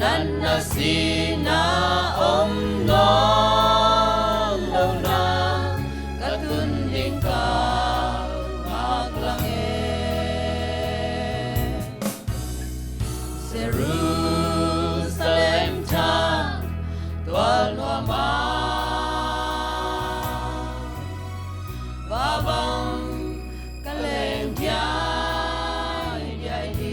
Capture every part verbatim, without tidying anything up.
Natna sihna om nawn lo na, ka tun ding ka ngak lang e. Jerusalem thak tual nuam a, va bang ka leng diaidiai hi.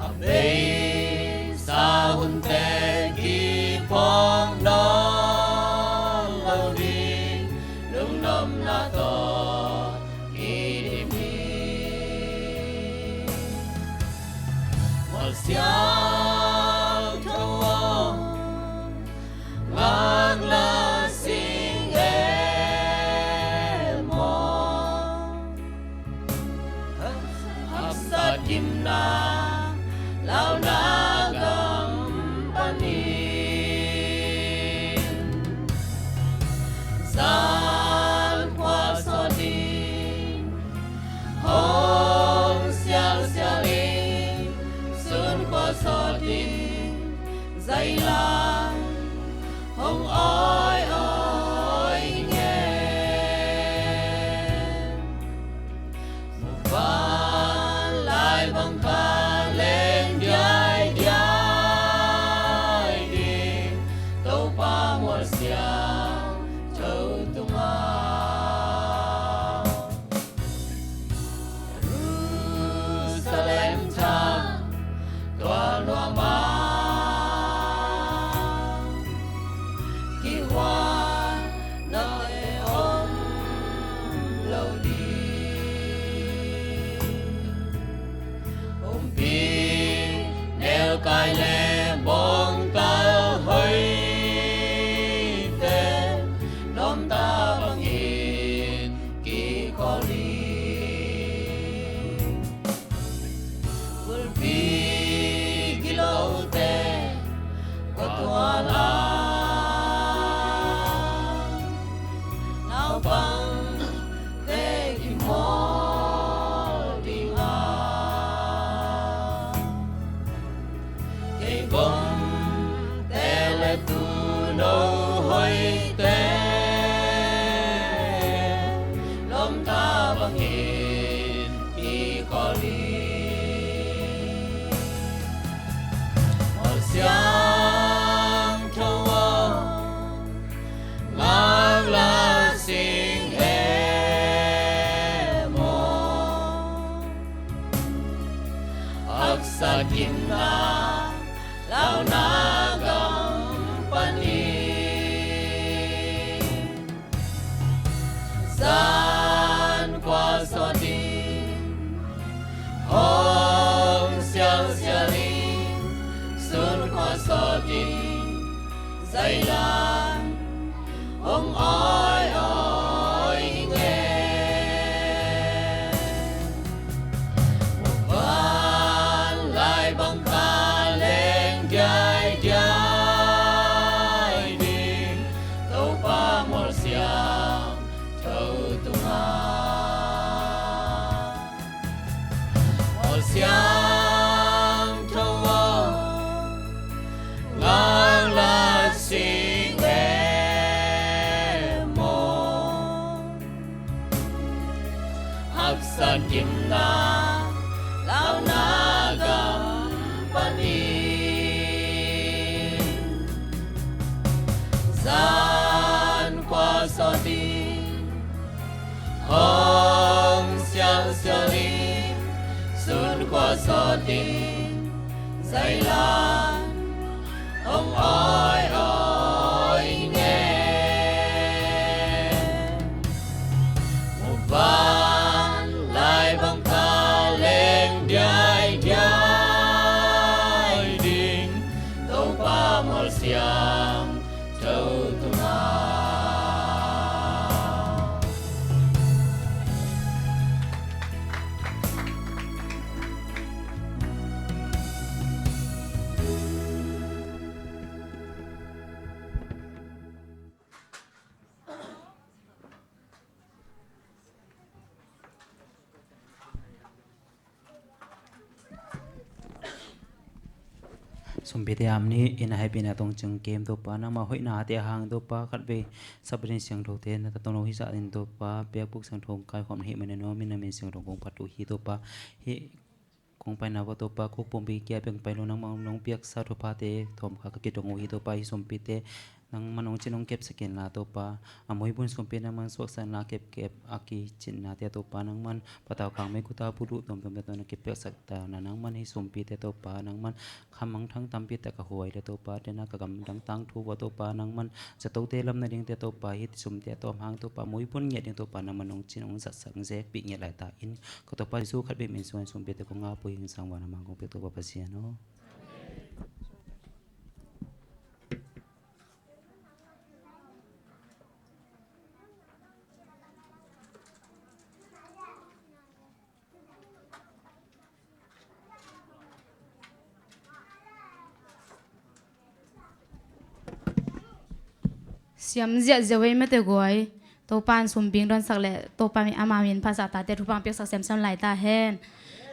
A beisa hunte kiphawk nawn lo ding, lungnopna tawh kidim hi. Mual siangtho aw, ngakna sing e maw. Haksat gimna launa gam panin, zan khua sawt ding hong sialsial in, sun khua sawt ding zailan hong awiawi ngen. Muvanlai bang ka leng diaidiai ding, Topa mual siangtho tungah. Jerusalem thak tual nuam a, kihuan nate om lo ding. Umpi nelkai le bawngtal hoihte, lawmta bangin kikhawl hi. Bulpi gilote khuatual a, naupangte kimawl ding a, keigawmte le tuuno hoihte, lawmta bangin kikhawl hi. Mual siangtho aw, ngakna sing e maw. Haksat gimna launa gam panin, zan khua sawt ding hong sialsial in, sun khua sawt ding zailan hong awiawi ngen. Muvanlai bang ka leng diaidiai ding, Topa mual siangtho tungah. Mual siangtho aw, ngakna sing e maw. Haksat gimna launa gam panin, zan khua sawt ding hong sialsial in, sun khua sawt ding zailan hong awiawi ngen. Muvanlai bang ka leng diaidiai ding, Topa mual siangtho tungah. Sumpite a om ni in a hehpihna tawh hong ciang kem Topa, nangma hoihna te a hang Topa, khatvei sapte siangthote na ta tawh no hi zah in Topa, biakbuk siangtho kaikhawm na hih manin aw, mi na min siangtho kong phat uh hi Topa. Hih kong paina uh Topa, khuk pumpi kia beng pai lo nangmah nong piaksa thuphate thawm kha ka kidong uh hi Topa, hih sumpite nangman hong cin hong kepsak in la Topa, a muibun sumpi nangman suaksak in la kepkep a kicinna te Topa, nangman patau khang mei kuta buluh tuamtuam te tawh na kepsak ta na, nangman hih sumpite Topa, nangman khamangthang tampi tak a huai le Topa, tena ka gamdang tangthu uh Topa, nangman zatote lam nading te Topa, hih sumte a tawm hang Topa, muibun ngiat ding Topa, nangman hong cin hong zatsak hong zekpih ngiat lai ta in, ka Topa Jesu khat bek min suan sumpite kong ngap uh hi, hing sang van a mang kong pek Topa Pasian aw. Siam ziahziah uh ei mate guai. Topa in sumping donsak le Topa mi ama min phasak tate thupha piaksak semsem lai ta hen.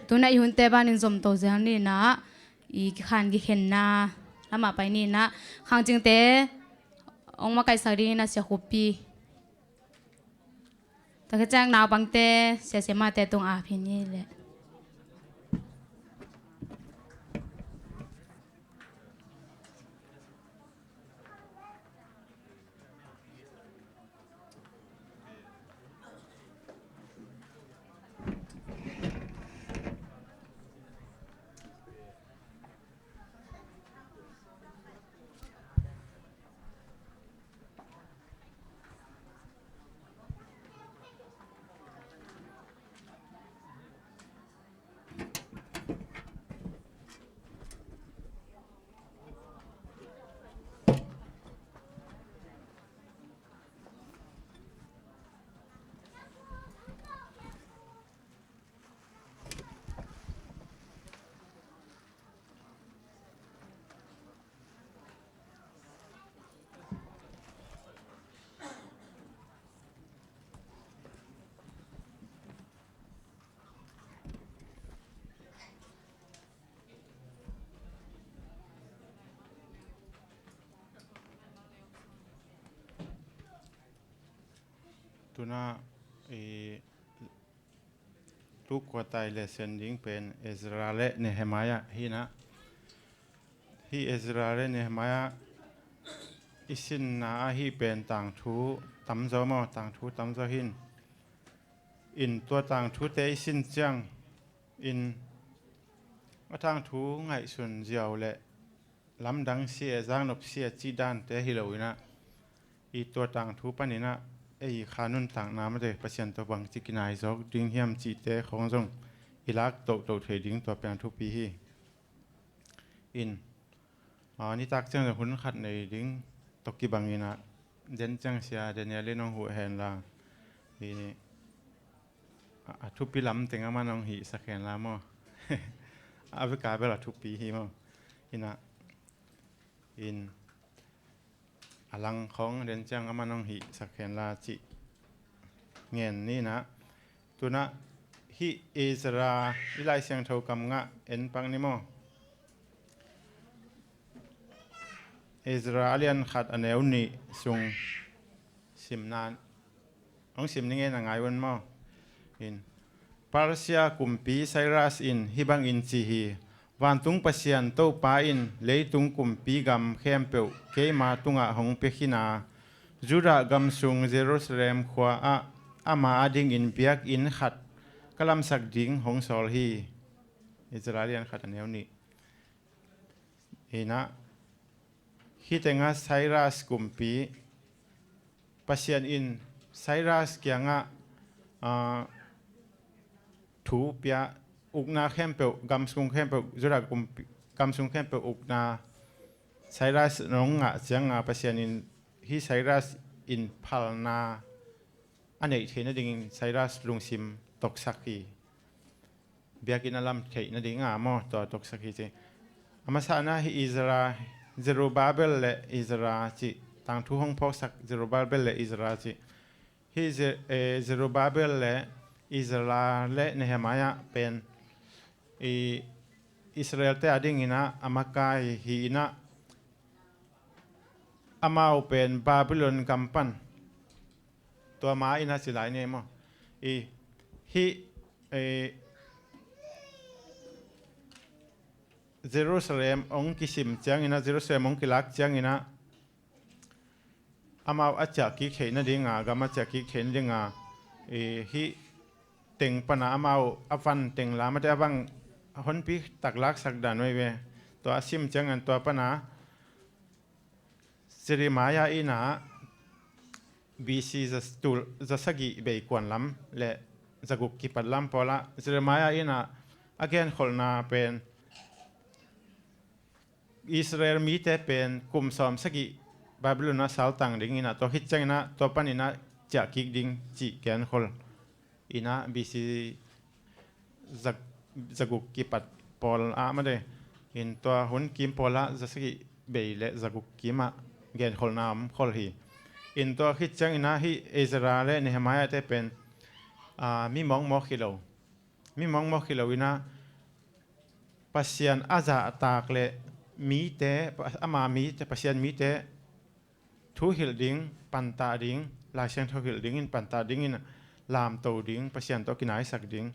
Tuna i hunte banin zomto zel ni na, i kikhan kikhenna lamah pai ni na, khangcingte hong makaihsak ding na sia khupi. Tua khit ciang naupangte sia semate tung a phin hi leh. Tuna i tu kuatai le sen ding pen Ezra le Nehemiah hi na. Hi Ezra le Nehemiah i sinna ahi pen tangthu tamzaw maw, tangthu tamzaw hin. In tua tangthute i sin ciang in a tangthu ngaihsun ziau le lamdang sia, zaknop sia cih dante hi lo inah, i tua tangthu paninah ei kha nuntakna mate Pasian tawh bangci kinai zawk ding hiam cihte khawng zong i lak tohtoh thei ding tua piang thupi hi. In, a, nitak ciang zong hun khat nei ding tawh kibang inah, den ciang sia Daniel in hong huh hen la, i, a, a thupi lam teng a man hong hihsak hen la maw? A veka bel a thupi hi maw? Inah, in, a lang khawng den ciang a man hong hihsak hen la cih ngen ni inah. Tunah hih Ezra i Lai Siangtho kam ngah en pak ni maw? Ezra a lian khat a neu nih sung simna hong sim ni ngen a ngai un maw? In, Persia kumpi Cyrus in hih bangin ci hi. Vantung Pasian Topa in leitung kumpi gam khempeuh keima tungah hong pia khin a, Judah gam sung Jerusalem khua ah ama adingin biakinn khat ka lamsak ding hong sawl hi. Ezra a lian khat a neu nih. Inah, hih tengah Cyrus kumpi, Pasian in Cyrus kiangah, ah, thu pia, ukna khempeuh, gamsung khempeuh, Judah kumpi, gamsung khempeuh ukna Cyrus nong ngah cianga Pasian in hih Cyrus in phalna a neih theih nadingin Cyrus lungsim toksak hi. Biakinn a lam theih nadinga maw, tua toksak hi ci. A masana hih Ezra, Zerubbabel le Ezra cih tangthu hong phawksak Zerubbabel le Ezra cih. Hih Ze-, eh, Zerubbabel le Ezra le Nehemiah pen i Israel-te a dinginah a makai hi inah, amau pen Babylon gam pan, tua ma inah ci lai ni maw? I, hih, eh, Jerusalem hong kisim cianginah, Jerusalem hong kilak cianginah, amau a ciahkik theih nadinga, gam a ciahkik theih nadinga, i, hih teng pana amau a van teng lamate a bang honpi taklaksak dan uh hi ve. Tua a sim ciangin tua pana Jeremiah inah B C za, tul za sagih bei kuan lam le za guk kipat lam pawlah Jeremiah inah a genkholhna pen Israel mite pen kum sawm sagih Babylon ah saltang ding inah, tua khit cianginah tua paninah ciahkik ding cih genkhol inah B C za, za guk kipat pawl ah mate in, tua hun kim pawlah za sagih bei le za guk kimah genkholhna om khol hi. In tua khit cianginah hih Ezra le Nehemiah-te pen, aa, mi mawkmawk hi lo, mi mawkmawk hi lo inah Pasian a zahtak le mite, ama mite, Pasian mite thu hilh ding, pantah ding, Lai Siangtho hilh dingin pantah dingin lamto ding, Pasian tawh kinaisak ding,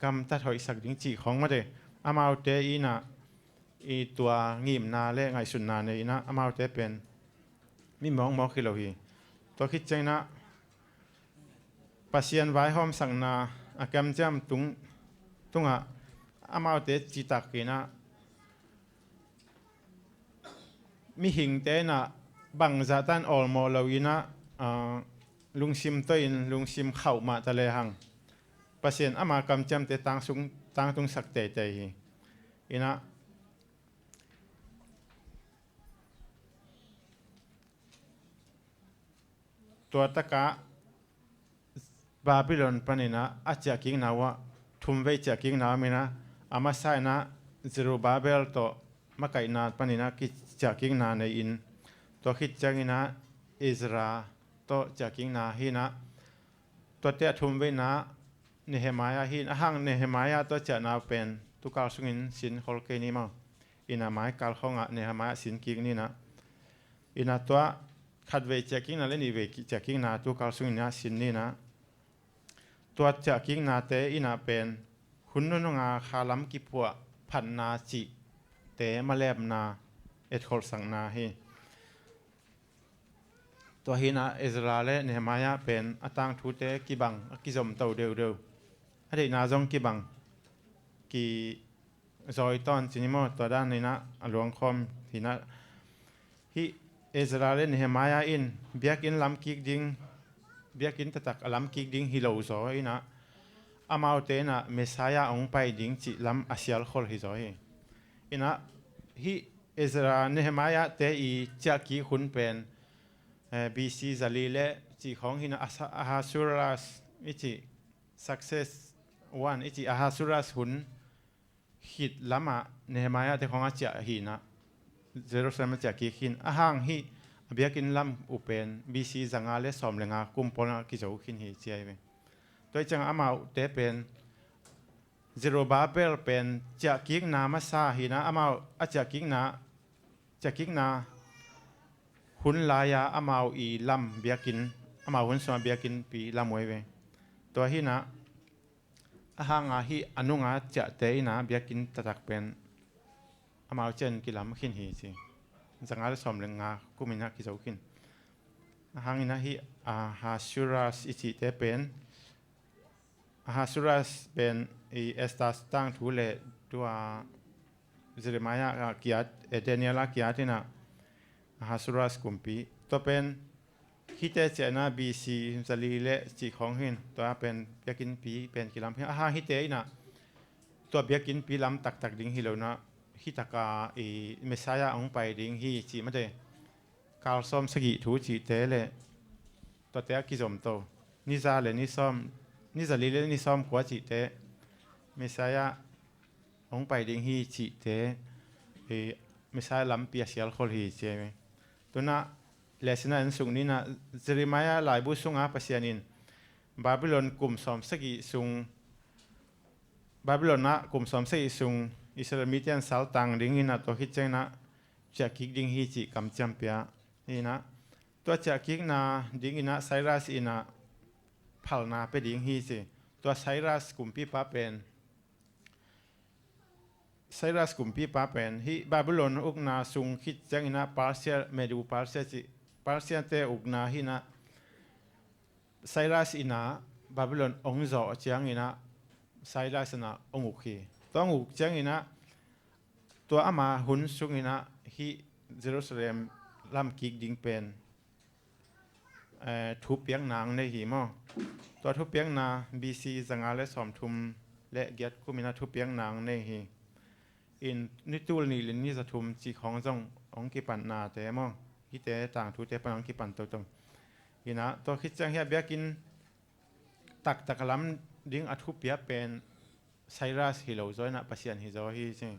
gamtat hoihsak ding cih khawng mate, amaute inah i tua ngimna le ngaihsutna nei inah amaute pen mi mawkmawk hi lo hi. Tua khit cianginah Pasian vaihawmsakna a kamciam tung, tungah amaute citak inah mihingte inah bangzahtan awlmawh lo inah, aa, lungsim tawh in lungsim khauh mah ta lehang Pasian ama kamciamte tangsung, tangtungsak teitei hi. Inah tua takah Babylon paninah a ciahkikna uh ah thumvei ciahkikna om inah, a masa inah Zerubbabel tawh makaihna paninah kiciahkikna nei in, tua khit cianginah Ezra tawh ciahkikna hi inah, tuate a thumveina Nehemiah hi in, a hang Nehemiah tawh ciahna pen tukal sungin sin khol kei ni maw? Inah maikal khawngah Nehemiah sin kik ni inah, inah tua khatvei ciahkikna le nihvei ki, ciahkikna tukal sungin ah sin ni inah, tua ciahkiknate inah pen hun nununga kha lam kiphuah phatna cihte malepna etkholhsakna hi. Tua hi inah Ezra le Nehemiah pen a tangthute kibang, a kizomto deudeu, a deihna zong kibang, ki zawi tawn ci ni maw, tua dan inah a luangkhawm hi inah, hih Ezra le Nehemiah in biakinn lamkik ding, biakinn taktak a lamkik ding hi lo zaw inah, amaute inah Messiah hong pai ding cih lam a sialkhol hi zaw hi. Inah hih Ezra Nehemiah-te i ciahkik hun pen, eh, B C zali le cih khawng hi inah, Asa-, Ahasuerus i cih, Xerxes one i cih Ahasuerus hun khit lamah Nehemiah-te khawng a ciah hi inah, Jerusalem a ciahkik hi in, a hang hih a biakinn lam uh pen B C zanga le sawm le nga kum pawlna kizo khin hi ci ahi ve. Tua hi ciangah amaute pen Zerubbabel pen ciahkikna masa hi inah, amau a ciahkikna, ciahkikna hun lai-a amau i lam biakinn, amau hun sungah biakinnpi lam uh ahi ve. Tua hi inah a hanga hih a nunga ciahte inah biakinn taktak pen amau ciahin kilam khin hi ci. Zanga le sawm le nga kum inah kizo khin. A hang inah hih Ahasuerus i cihte pen, Ahasuerus pen i Esther tangthu le tua Jeremiah a kiat, eh, Daniel a kiat inah Ahasuerus kumpi. Tua pen hihte ciahna B C zali le cih khawng hi in, tua pen biakinnpi pen kilam hi in, a hang hihte inah tua biakinnpi lam taktak ding hi lo inah, hih taka i Messiah hong pai ding hi cih mate, kal sawm sagih thu cihte le tuate a kizomto, ni za le ni sawm, ni zali le ni sawmkua cihte, Messiah hong pai ding hi cihte, eh, Messiah lampi a sialkhol hi ci ahi ve. Tunah lesson ah en suk ni inah, Jeremiah laibu sunga Pasian in Babylon kum sawm sagih sung, Babylon ah kum sawm sagih sung Israel mite in saltang dingin ah tua khit ciangin ah ciahkik ding hi cih kamciam pia. Hi in ah tua ciahkikna dingin ah Cyrus in ah phalna pia ding hi ci. Tua Cyrus kumpipa pen Cyrus kumpipa pen hih Babylon ukna sung khit ciangin ah Persia, Medo Persia cih Persia te ukna hi in ah Cyrus in ah Babylon ong zawh ciangin ah Cyrus in ah ong uk hi. Tua ong uk ciangin ah tua ama hun sungin ah hih Jerusalem lamkik ding pen eh, thupiakna ang nei hi maw? Tua thupiakna B C zanga le sawmthum le giat kumin ah thupiakna ang nei hi. In ni tul nih le ni zathum cih khawng zong hong kipatnate maw? Hihte tangthute pan hong kipan toto. Hi in ah tua khit ciang hih a biakinn taktak lam ding a thupia pen Cyrus hi lo zaw in ah Pasian hi zaw hi ci.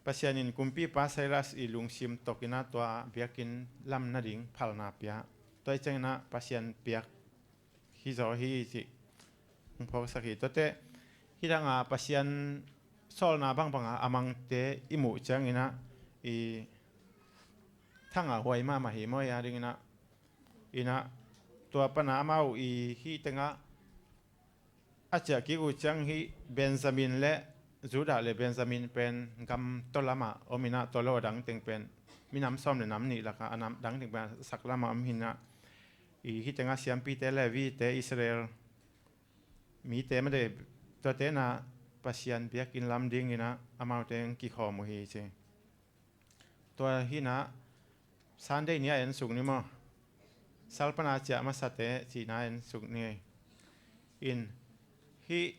Pasian in kumpipa Cyrus i lungsim tokin ah tua biakinn lam nading phalna pia. Tua i ciangin ah Pasian piak hi zaw hi cih hong phawksak hi. Tuate hih dang a Pasian sawlna bangbang a a mangte i muh ciangin ah i thang a huai mahmah hi maw? I a dingin ah in ah tua pan a amau i hih teng ah a ciahkik uh ciang hih Benjamin le Judah le Benjamin pen gam tawlam ah om in ah tua lo a dang teng pen minam sawm le nam nih lak ah a nam dang teng pen a sak lam ah om hi in ah i hih teng ah siampite, Levite, Israel mite mah te tuate in ah Pasian biakinn lam dingin ah amaute hong kikhawm uh hi ci. Tua hi in ah Sunday ni a en suk ni maw? Sal pan a ciah masate cihna en suk ni. In hih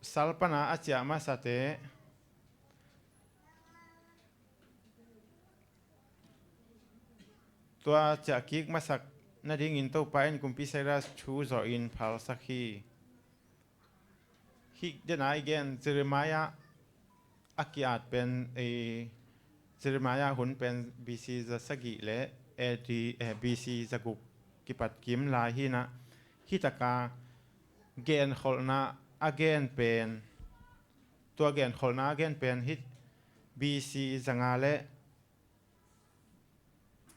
sal pan a ciah masate tua ciahkik masak nadingin Topa in kumpi Cyrus thu zawhin phalsak hi. Hih dena i gen Jeremiah a ki-at pen, eh, Jeremiah hun pen B C za sagih le A D, eh, B C za guk kipat kim lai hi in ah hih taka genkholhna a gen pen, tua genkholhna a gen pen hih B C zanga le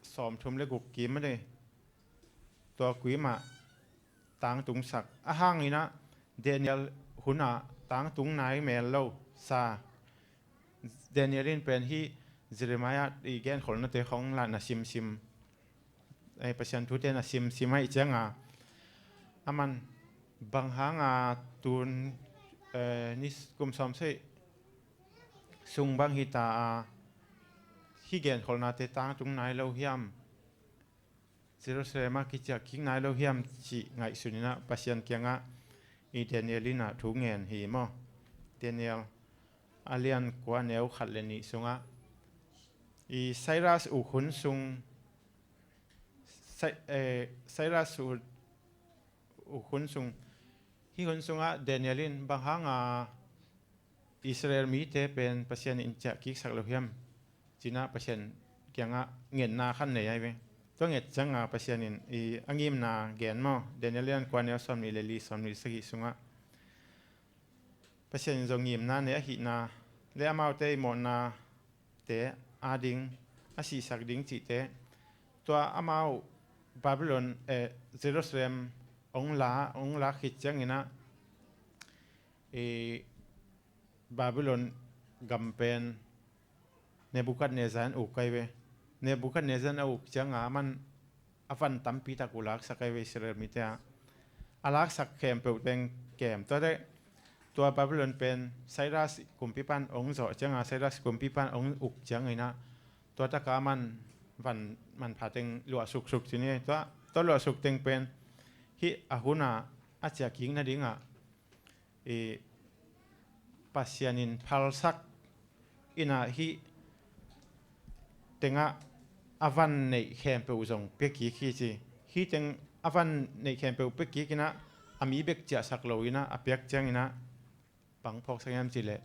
sawmthum le guk kim a ni. Tua kuimah tangtungsak a hangin ah Daniel hunah tangtung nai mel lo sa. Daniel in pen hih Jeremiah i genkholhnate khong lah na simsim, eh, Pasian thute na simsim ahih cianga aman bang hanga tun, eh, ni kum sawm sei sung bang hita a hih genkholhnate tangtung nai lo hiam? Jerusalem ah kiciahkik nai lo hiam cih ngaihsun in ah Pasian kiangah i Daniel in ah thu ngen hi maw? Daniel a lian kua neu khat le nih sungah i Cyrus uk hun sung, Cy-, eh, Cyrus uk, uk hun sung, hih hun sungah Daniel in bang hanga Israel mite pen Pasian in ciahkiksak lo hiam? Ci in ah Pasian kiangah ngetna khat nei ahi ve. Tua nget cianga Pasian in i a ngimna gen maw? Daniel lian kua neu sawmnih le li, sawmnih sagih sungah Pasian in zong ngimna nei ahihna le amaute i mawhnate ading a sihsak ding cihte, tua amau Babylon, eh, Jerusalem ong la, ong la khit ciangin ah i Babylon gam pen Nebuchadnezzar in uk kai ve. Nebuchadnezzar in a uk cianga aman a van tampi tak uh laksak kai ve Israel mite ah. A laksak khempeuh teng kem. Tuate tua Babylon pen Cyrus kumpipan ong zawh cianga, Cyrus kumpipan ong uk ciangin ah tua taka aman van manpha teng luah suksuk ci ni. Tua, tua luah suk teng pen hih a huna a ciahkik nadingah i Pasian in phalsak in ah hih tengah a van neih khempeuh zong pia kik hi ci. Hih teng a van neih khempeuh pia kik in ah a mi bek ciahsak lo in ah a piak ciangin ah bang phawksak hiam cih leh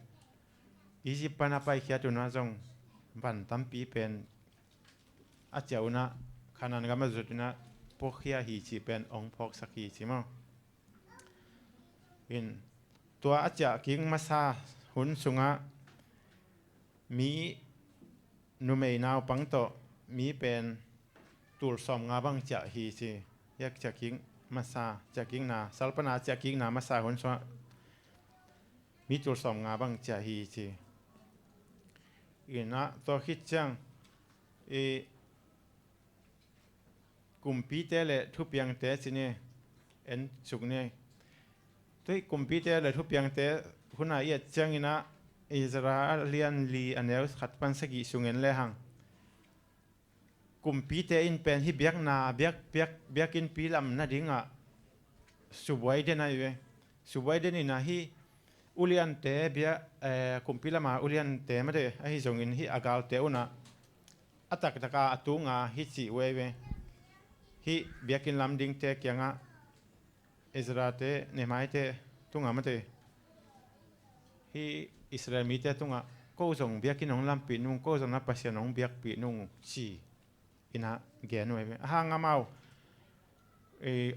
Egypt pan a paikhiat un ah zong van tampi pen a ciah un ah Canaan gam a zut un ah puakhia hi cih pen ong phawksak hi ci maw? In tua a ciah kik masa hun sungah mi numei naupang tawh mi pen tul sawmnga bang ciah hi ci. Hiak ciah kik masa, ciah kikna, salpana ciah kikna masa hun sungah mi tul sawmnga bang ciah hi ci. Inah tua khit ciang i kumpite le thupiangte ci ni, en suk ni. Tua hi kumpite le thupiangte huna i et cianginah Ezra a lian li a neu khat pan sagih sung en lehang kumpite in pen hih biakna, biak, biak, biakinnpi lam nadingah subuai den ahi ve. Subuai den inah hih uliante bia, eh, kumpi lama uliante mate ahi zongin hih a galte unah a taktaka a tunga hih cih uh ahi ve. Hih biakinn lam dingte kiangah Ezra-te, Nehemiah-te tungah mate, hih Israel mite tungah ko zong biakinn hong lampih nung, ko zong na Pasian hong biakpih nung ci. Inah gen uh ahi ve. A hang amau i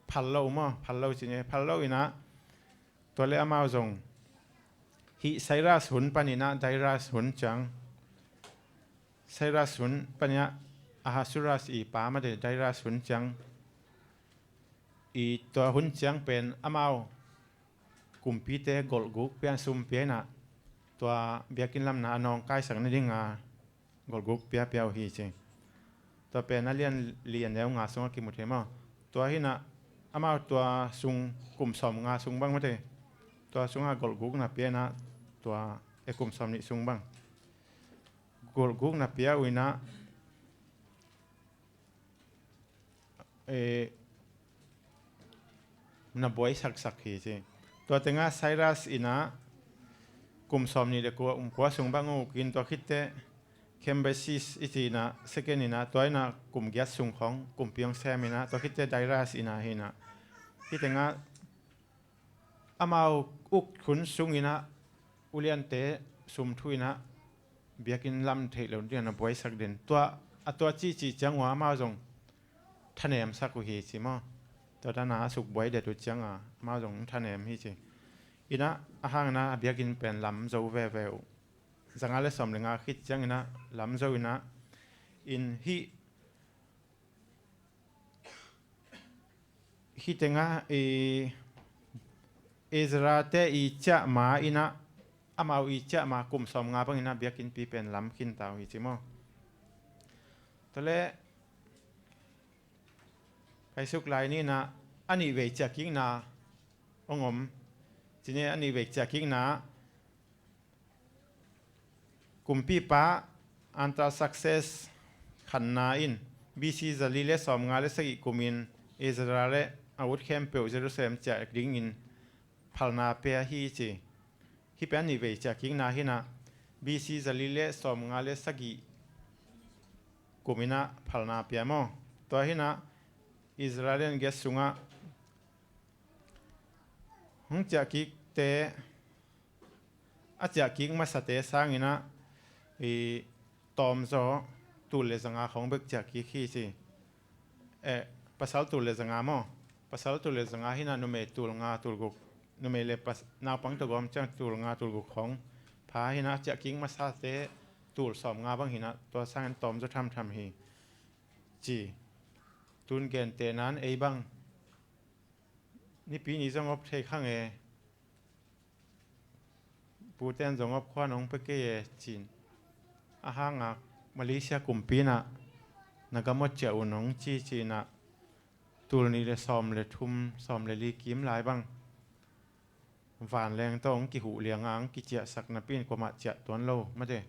phal lo maw, phal lo ci ni, phal lo inah tua le amau zong hih Cyrus hun paninah Darius hun ciang, Cyrus hun paninah Ahasuerus i pa mate Darius hun ciang i tua hun ciang pen amau kumpite golhguk pian sum pia inah tua biakinn lamna a nawngkaisak nadinga golhguk piapia uh hi ci. Tua pen a lian li a neu nga sungah kimu thei maw? Tua hinah amau tua sung kum sawmnga sung bang mate, tua sungah golhgukna pia inah tua e kum sawmnih sung bang golhgukna pia uh inah eh, na buai saksak hi ci. Tua tengah Cyrus inah kum sawmnih le kua, um, kua sung bang uh kin tua khitte Cambyses i ci inah second inah tua inah kum giat sung khong kumpi hong sem inah tua khitte Darius inah hi inah. Hih tengah amau uk hun sunginah uliante sumthu inah biakinn lam theih lo dingin a buaisak den. Tua a tua cihcih ciang uh amau zong thanemsak uh hi ci maw? Tua dana a suk buai det uh cianga amau zong thanem hi ci. Inah a hangna a biakinn pen lam zo veve uh. Zanga le sawm le nga khit cianginah lam zo inah in hih Hih tengah i Ezra-te i ciahma inah amau i ciahma kum sawmnga banginah biakinnpi pen lam khinta uh hi ci maw? Tua leh paisuk lai ninah a nihvei ciahkikna hong om. Cine a nihvei ciahkikna kumpipa Artaxerxes khanna in B C zali le sawmnga le sagih kumin Ezra le a ut khempeuh Jerusalem ciah dingin phalna pia hi ci. Hih pen a nihvei ciahkikna hinah B C zali le sawmnga le sagih kuminah phalna pia maw? Tua hinah Israel in giat sungah hong ciahkikte a ciahkik masate sanginah i tawmzaw tul le zanga khong bek ciahkik hi ci. Eh, pasal tul le zanga maw? Pasal tul le zanga hinah numei tul nga tul guk, numei le pas-, naupang tawh gawm ciang tul nga tul guk khong pha hinah ciahkik masate tul sawmnga bang hinah tua sangin tawmzaw thamtham hi ci. Tun gente nan ei bang nipi ni zong op thei kha nge, puten zong op khuan hong pia kei e cin. A hangak Malaysia kumpi inah na gamot ciah un hong ci cinah tul nih le sawm le thum sawm le li kim lai bang vanleng tawh hong kihuh lianga hong kiciahsak napi in kuamah ciah tuan lo mate.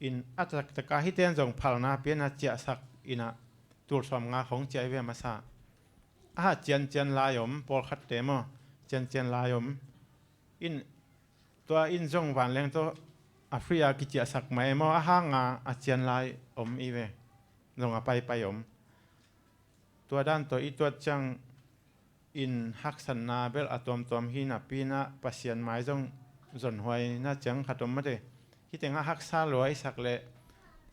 In a taktaka hihte in zong phalna piana ciahsak inah tul sawmnga khong ciah i ve masa. A ha ciancian lai om, pawlkhatte maw, ciancian lai om. In tua in zong vanleng tawh a free a kiciahsak mah e maw, a hanga a cian lai om i ve. Zong a paipai om. Tua dan tawh i tuat ciang in haksatna bel a tuamtuam hi napi inah Pasian mai zong zonhuaina ciang khat om mate. Hih tengah haksa lua i sak leh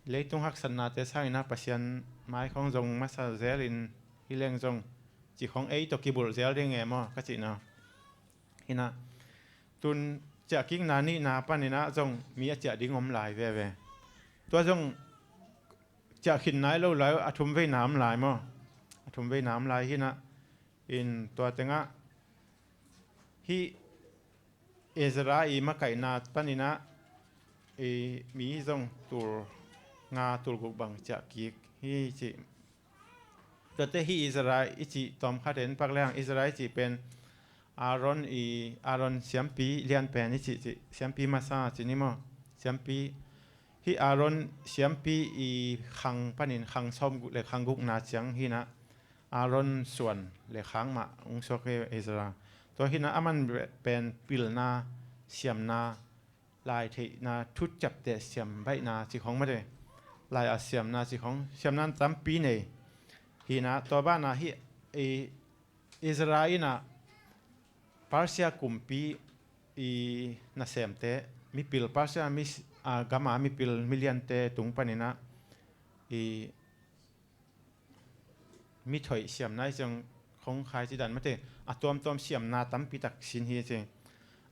leitung haksatnate sanginah Pasian mai khong zong masa zelin hi leng zong ci khong ei tawh kibulh zel ding e maw ka cihna. Hinah tun ciahkikna nihna paninah zong mi a ciah ding om lai veve. Tua zong ciah khin nai lo lai, a thum veina om lai maw? A thum veina om lai hinah, in tua tengah hih Ezra i makaihna paninah i mi zong tul nga tul guk bang ciah kik hi cih. Tuate hih Ezra i cih tawmkhat en pak lehang, Ezra i cih pen Aaron i, Aaron siampi lian pen i cih, cih siampi masa cih ni maw? Siampi, hih Aaron siampi i khang panin khang sawm guk le khang gukna ciang hinah Aaron suan le khang mah hong suak hi Ezra. Tua hinah aman pen pilna, siamna, lai theihna, thuciapteh siam baihna cih khong mate, lai a siamna cih khong, siamna tampi nei hinah, tua banah hih i Ezra inah Persia kumpi i nasemte, mipil Persia mi, a, gama mipil miliante tung paninah i mi thoih siamna i ciang khong khai ci dan mate, a tuamtuam siamna tampi tak sin hi ci.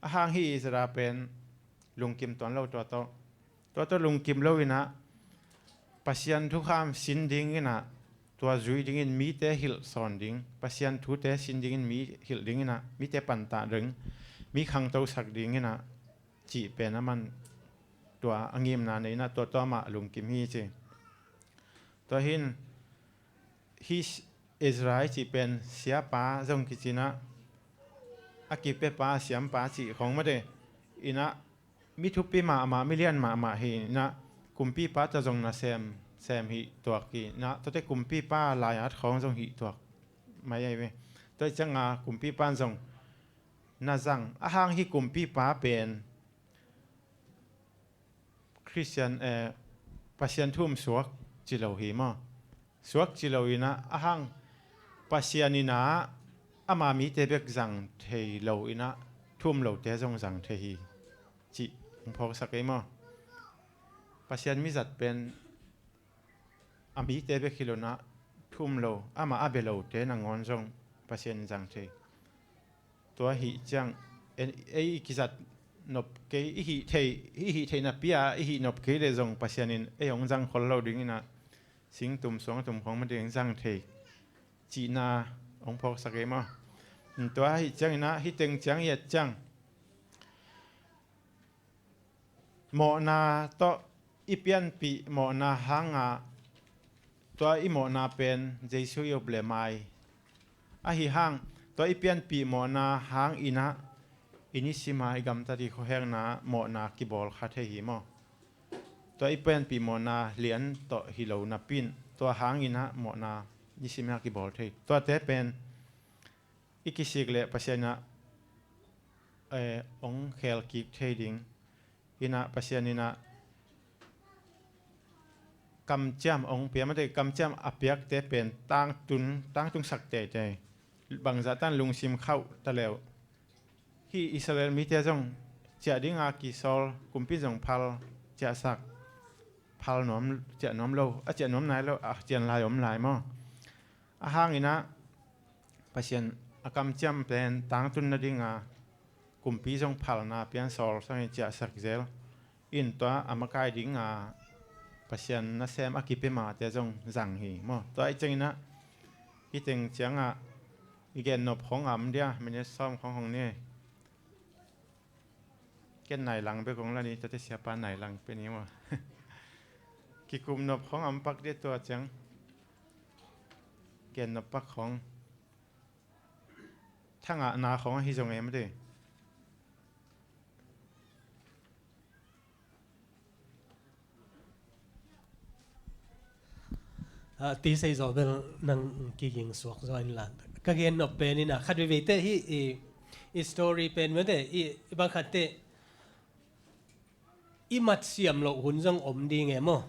A hang hi Ezra pen lungkim tuan lo tua tawh. Tua tawh lungkim lo inah Pasian thukham sin ding inah, tua zui dingin mite hilh sawn ding, Pasian thute sin dingin mi hilh ding inah, mite pantah ding, mi khangtosak ding inah, cih pen aman tua a ngimna nei inah tua tua mah lungkim hi ci. Tua hin hih Ezra i cih pen siapa zong kici inah, a kipiapa, siampa cih khong mate inah, mi thupi mahmah, mi lian mahmah hi inah, kumpipa tawh zong na sem, sem hih tuak hi inah, tuate kumpipa lai-at khong zong hih tuak mai ahi ve. Tua i cianga kumpipa zong na zang. A hang hih kumpipa pen Khristian, eh, Pasian thu um suak ci lo hi maw? Suak ci lo inah, a hang Pasian inah ama mite bek zang thei lo inah, thu um lote zong zang thei hi cih hong phawksak ei maw? Pasian mizat pen a mite bek hi lo inah, thu um lo, ama a bia lote nangawn zong Pasian in zang thei. Tua hih ciang, en, ei i kizat nop kei, i hih thei, i hih theih napi-a i hih nop kei leh zong Pasian in ei hong zang khol lo ding inah, singtum suangtum khong mah ding zang thei cihna hong phawksak ei maw? Tua hih ciang inah, hih teng ciang i et ciang, mawhna tawh i pianpih mawhna hanga, tua i mawhna pen Jesu i up le mai. Ahi hang, tua i pianpih mawhna hang inah, i nisima i gamtat i khuahekna mawhna kibawl kha thei hi maw? Tua i pianpih mawhna lian tawh hi lo napi-in, tua hang inah mawhna nisima kibawl thei. Tuate pen i kisik leh Pasian inah, eh, hong khel kik thei ding. Inah Pasian inah kamciam hong pia mate, kamciam a piakte pen tangtun, tangtungsak teitei. Bangzah tan lungsim khauh ta leh uh. Hih Israel mite zong ciah dinga kisawl, kumpi zong phal, ciahsak, phal nuam, ciah nuam lo, a ciah nuam nai lo, a cian lai om lai maw? A hang inah Pasian a kamciam pen tangtun nadinga kumpi zong phalna piansawl sangin ciahsak zel in, tua a makai dinga Pasian nasem a kipia mahte zong zang hi maw? Tua i ciang inah, i teng ciangah i gennop khong a om dia, minute sawm khong hong ni. Ken nai lang bek hong la ni, tate siapa nai lang pe ni maw? Kikum nop khong a om pak dia tua ciang. Ken nop pak khong. Thangahna khong ahi zong em a ti. Ah, ti sei zaw bel nang kiging suak zaw in lan. Ka gen nop pen in a khat veivei te hi i, i story pen mete i, i bang khat te i mat siam loh hun zong om ding e maw?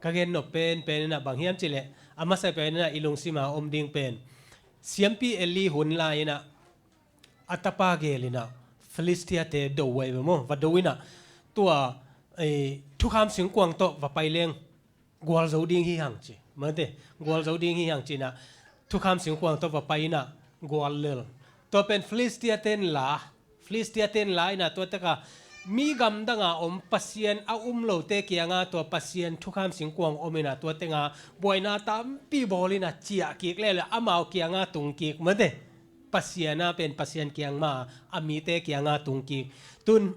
Ka gen nop pen, pen in a bang hiam cih leh a masa pen in a i lungsima om ding pen siampi Eli hun lai in a a tapa gel in a Philistia te do uh ahi ve maw? Va do in a tua, eh, thukham singkuang tawh va pai leng gual zo ding hi hang ci. Mate, gual zo ding hi hang ci in a thukham singkuang tawh va pai in a gual lel. Tua pen Philistia ten la Filistia ten la inah tua teka mi gamdanga om Pasian a um lote kianga tua Pasian thukham singkuang om inah tua tenga buaina tampi bawl inah ciah kik leuleu amau kianga tung kik mate. Pasian a pen Pasian kiang ma a mite kianga tung kik. Tun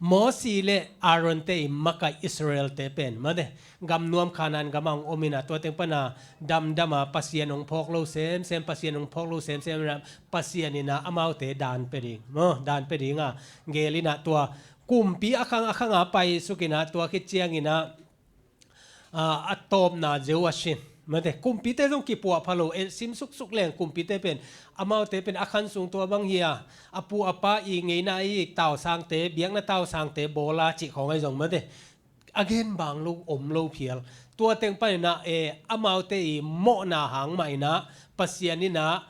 Mosi le Aaron te i makai Israel te pen mate gamnuam Khanan gama hong om inah tua teng pana damdama Pasian hong phawk lo semsem, Pasian hong phawk lo semsem inah Pasian inah amaute dan pe ding maw, dan pe dinga gel inah tua kumpi a khang a khanga pai suk inah tua khit ciang inah a, a tawpna Jehoiachin mate kumpite zong kipuah pha lo e, sim suksuk leng kumpite pen amaute pen a khan sung tua bang hi a, a pu a pa i ngeina i tausangte, biakna tausangte bawla cih khawng ahi zong mate a gen bang lo om lo phial. Tua teng paninah e, amaute i mawhna hang mah inah Pasian inah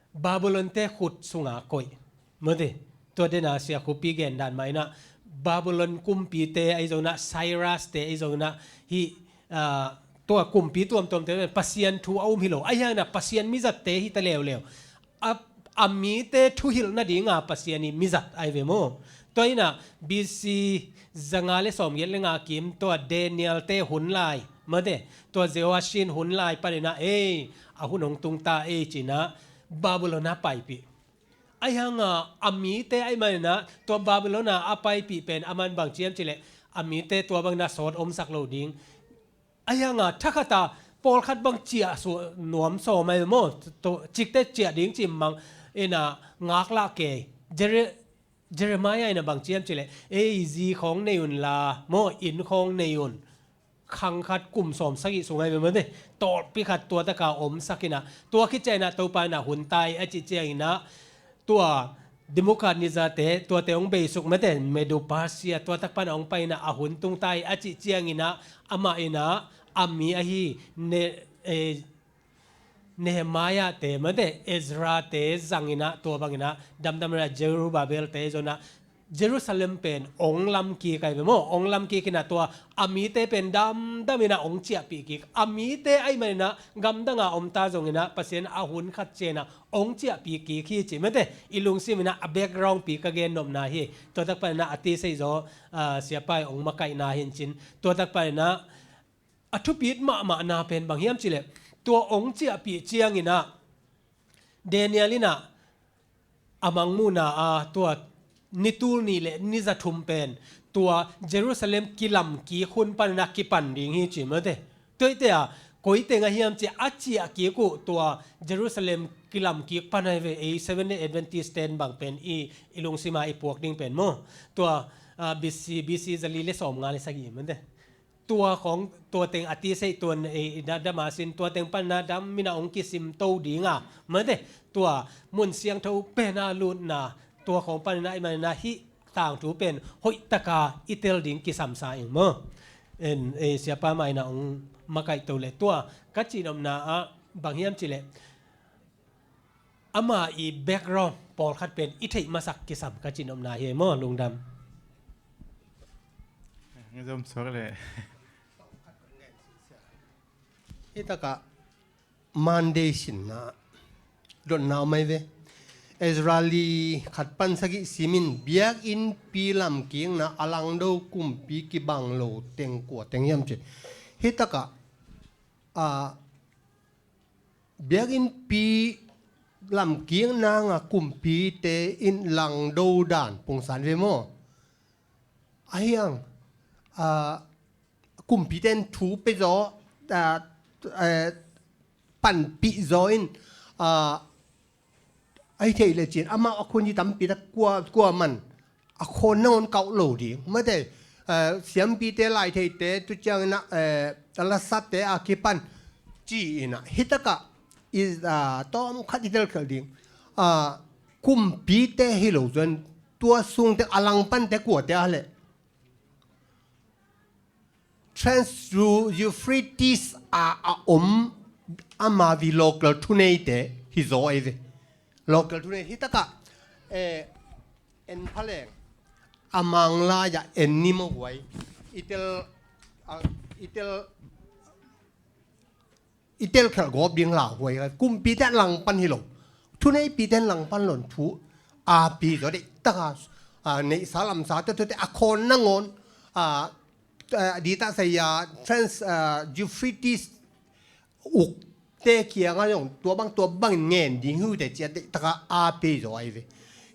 Babylon te khut sunga koih mate. Tua dena sia khupi gen dan mah inah Babylon kumpite ahi zonah Cyrus te ahi zonah hi, ah, tua kumpi tuamtuamte Pasian thu a um hi lo ahi hanginah Pasian mizatte hi ta leuleu. A, a mite thuhilh nadinga Pasian i mizat ahi ve maw? Tua inah B C zanga le sawmgiat le nga kim tua Daniel te hun lai mate tua Jehoiachin hun lai paninah ei a hun hong tungta ei cinah Babylon a paipih. Ahi hanga a mite ahi maninah tua Babylon a a paipih pen a man bang ciam cileh a mite tua bangin a sawt omsak lo ding. Ahi hanga thakhata pawlkhat bang ciah nuam sawm ahi maw? Cikte ciah ding cimmang inah ngaklah kei. Jere-, Jeremiah inah bang ciam cileh ei zi khawng nei unla maw, inn khawng nei un. Khang khat kum sawm sagih sung ahi ve mate tawlpi khat tua taka omsak inah tua khit cianginah Topa inah hun tai a cih cianginah tua Nebuchadnezzar te tuate hong beisuk mate Medo Persia tua tak pana hong pai inah a hun tung tai a cih cianginah amah inah a mi ahi ne, eh, Nehemiah te mate Ezra te zanginah tua banginah damdam inah Zerubbabel te zonah Jerusalem pen ong lam kik ahi ve maw? Ong lam kik inah tua a mite pen damdam inah ong ciahpih kik a mite ahi maninah gamdanga omta zonginah Pasian a hun khat cianah ong ciahpih kik hi cih mate i lungsim inah a background pi ka gen nopna hi. Tua tak paninah a tisei zaw, ah, siapa i ong makaihna hincin tua tak paninah a thupit mahmahna pen bang hiam cileh tua ong ciahpih cianginah Daniel inah a mangmuhna a tua nitul nih le nizathum pen tua Jerusalem kilamkik hun paninah kipan ding hi ci mate. Tuaite a koite ngah hiam ci a ciahkik uh tua Jerusalem kilamkik pan ahi ve ei Seventh Day Adventist ten bang pen i, i lungsima i puak ding pen maw? Tua, ah, B C, B C zali le sawmnga le sagih mate. Tua khawng tua teng a tisei tuan ei damasin tua teng panna dam mina ong kisim to dinga mate tua mun siangtho pena lutna tua khawng panna i manna hih tangthu pen hoihtaka i tel ding kisamsa ing maw? En ei siapa maina ong makaih to le tua ka cihnopna ah bang hiam cileh ama i background pawlkhat pen i theih masak kisam ka cihnopna hi maw? Lungdam. Zom suak le. Hi takah Monday sinna dotna om ai ve. Ezra li khat pan sagih simin biakinnpi lamkikna a langdo kumpi kibang lo teng kua teng hiam cin. Hi takah a biakinnpi lamkik nanga kumpite in langdo dan pungsan ve maw? Ahiang a kumpite in thu pe zaw a, a, panpih zaw in a, ahi thei le cin amau a khun hi tampi tak kua, kua man a khawn nangawn kauh lo ding mate, eh, siampite laitheite tu cianginah, eh, a lasate a kipan ci inah hi takah i, ah, tawm khat i telkhelh ding, ah, kumpite hi lo zuan tua sungte a langpante kuate a leh Trans-Euphrates a a om ama vi local thuneite hi zaw ei ve. Local thunei hi takah, eh, en phaleng a manglai-ah en ni maw huai i tel, a, i tel i telkhelh gawp ding lauhuai kumpite langpan hi lo. Thuneipite langpan lon thu a pi zaw deih taka, ah, neihsa lamsa te, te, te a khawn nangawn, ah, ah, di ta saya trans, ah, Euphrates uk te kiangah zong tua bang tua bangin ngen ding hi uh teh ci-a deih taka a pi zaw ahi ve.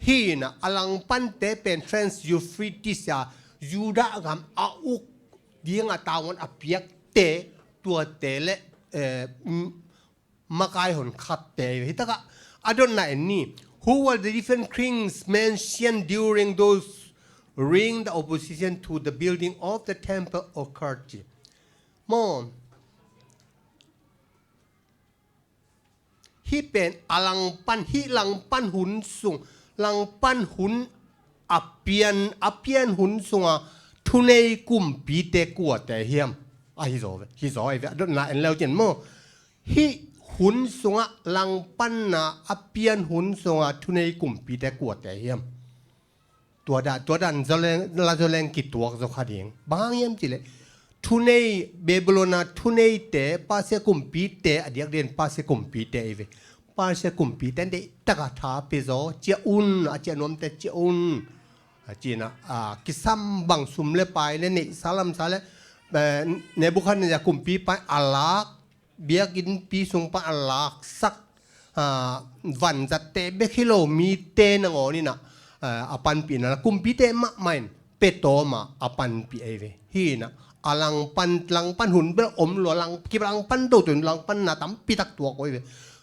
Hi inah a langpante pen trans Euphrates a Judah gam a uk dingah tavuan a piakte tuate le, eh, mm, makai hon khatte ahi ve. Hi takah a dotna en ni. Who were the different kings mentioned during those, during the opposition to the building of the temple occurred? Maw, hih pen a langpan, hih langpan hun sung, langpan hun a pian, a pian hun sunga thunei kumpite kuate hiam? Ahi zaw ve, hi zaw ahi ve, a dotna en leu cin maw. Hih hun sungah langpanna a pian hun sunga thunei kumpite kuate hiam? Tua dan, tua dan zaw leng, la zaw leng kituak zaw kha ding. Bang hang hiam cih leh thunei, Babylon a thuneite, Persia kumpite, a diakdiakin Persia kumpite ahi ve. Persia kumpite in deih taka tha pia zaw, ciah un, a ciah nuamte ciah un. A ci inah, a, kisam bang sum le pai le neihsa lamsa le, eh, Nebuchadnezzar kumpipa in a lak, biakinnpi sung pan a laksak, ah, vanzatte bek hi lo mite nangawn inah, ah, a panpihna la kumpite mahmah in pia tawm a, a panpih ahi ve. Hi inah a langpan, langpan hun bel om lua, lang, ki langpan do tun langpanna tampi tak tuak uh ahi ve.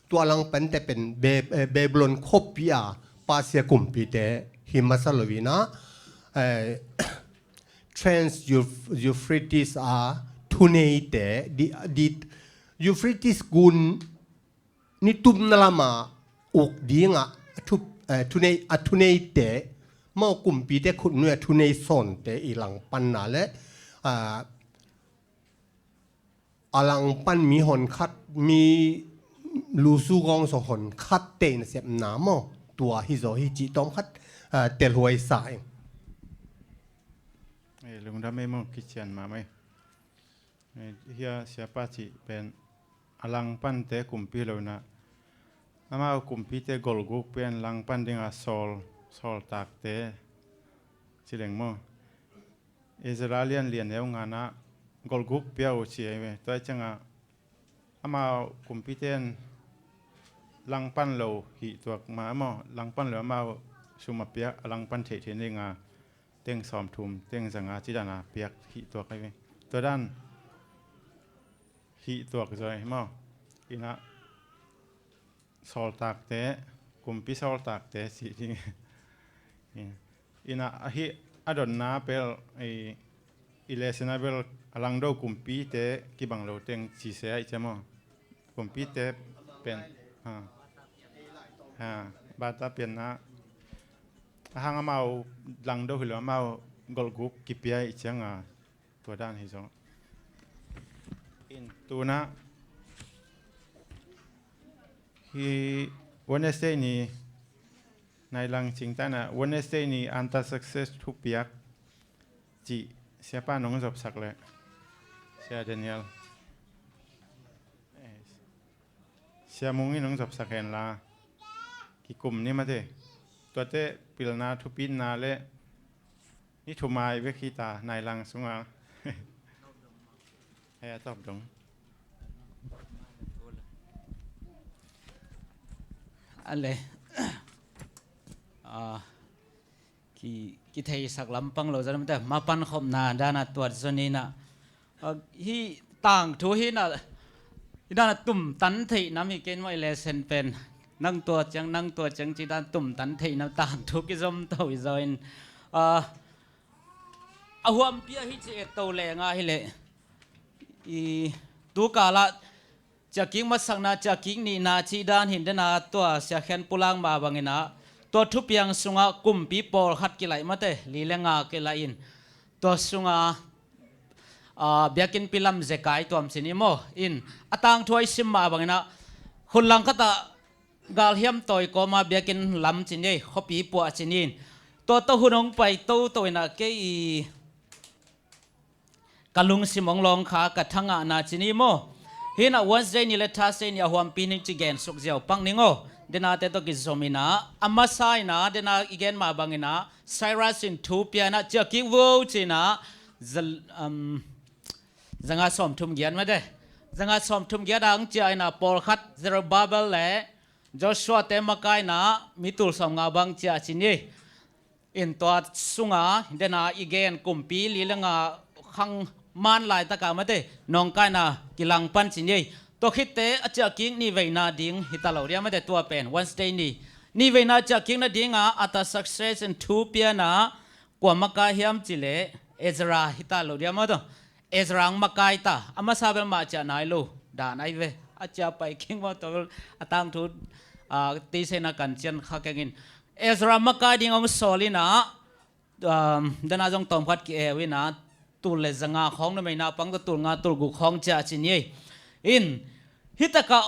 Tua langpante pen Be-, eh, Babylon khuapi a Persia kumpite hi masa lo inah, eh, Trans Euphrates a thuneite, di, di, Euphrates gun nitumna lama uk dingah a thu, eh, thunei, a thuneite, maw kumpite khutnui a thunei sawnte i langpanna le, ah, a langpan mi honkhat, mi lusu gawng zong honkhatte i nasepna maw, tua hi zaw hi cih tawmkhat, ah, telhuai sa ing. Eh, lungdam ei maw, kician mahmah ei. Eh, hia siapa cih pen a langpante kumpi lo inah, amau kumpite golguk pen langpan dinga sawl, sawltakte ci leng maw. Ezra lian li a neu ngana golguk pia uh ci ahi ve. Tua ciangah amau kumpite in langpan lo hih tuak mah maw, langpan lo amau sum a piak a langpan theihtheih dinga teng sawmthum, teng zanga ci dana piak hih tuak ahi ve. Tua dan hih tuak zaw hi maw. Inah sawltakte, kumpi sawltakte cih ding. Inah ahi a dotna bel i, i lesson a bel a langdo kumpite kibang lo teng ci se ahi cia maw. Kumpite pen, ha, ha, bata pianna a hang amau langdo hi lo, amau golguk kipia i cianga. Tua dan hi zaw. In tuna hi Wednesday ni nailang cingtana Wednesday ni Artaxerxes thupiak cih siapa nong zopsak le Sia Daniel. Sia Mung in hong zopsak henla kikum ni mate. Tuate pilna thupitna le ni thumai vek hita nailang sunga. Hei a tawp dong. Ale. Ah, ki, kitheisak lampang lo zan mate mapan khopna dana tuat zon ina. Ah, hi tangthu hi na, hi dana tumtan theih nam hi ken maw i lesen pen. Nang tua ciang, nang tua ciang ci dan tumtan theih nam tangthu kizom to i zaw in. Ah, a huampi a hi ci et to le nga hi le. I tu kala ciakik masakna, ciakik nihna cih dan hin dena tua siakhian pulang mah bangina tua thupiang sunga kumpi pawlkhat kilaih mate, li le nga kilaih in tua sunga, ah, biakinnpi lam zekai tuam cin i maw in a tangthu a i sim mah bangina hun langkhatah galhiam tawi kawma biakinn lam cin ei khuapi puah cin in tua tawh hun hong pai toto ina kei i ka lungsim hong lawng kha ka thangahna cin i maw. Hina Wednesday ni le Thursday ni a huampi ning ci gen suk ziau pang ning aw. denate tawh kizom inah, a masa inah dena i gen mah banginah Cyrus in thu pia inah ciah kik vo ci-inah za, um, zanga sawmthum giat mate. Zanga sawmthum giat ang ciah inah pawlkhat Zerubbabel le Joshua te makai inah mi tul sawmnga bang ciah ci ni. In tua sunga dena i gen kumpi li le nga khang man laitaka mate nawngkaina kilang pan ci ni. Tua khitte a ciah kik nih veina ding hita lo dia mate tua pen Wednesday ni. Nih veina ciah kik nadinga Artaxerxes in thu piana kua makai hiam ci le Ezra hita lo dia mate. Ezra ang makai ta, a masa bel mah ciah nai lo dan ai ve. A ciah pai king mah tua bel a tangthu, ah, teisena kan cian kha kengin Ezra makai ding hong sawl inah, um, dena zong tawmkhat ki-eu inah tul le zanga khawng numei naupang tawh tul nga tul guk khawng ciah ci ni. In hitakah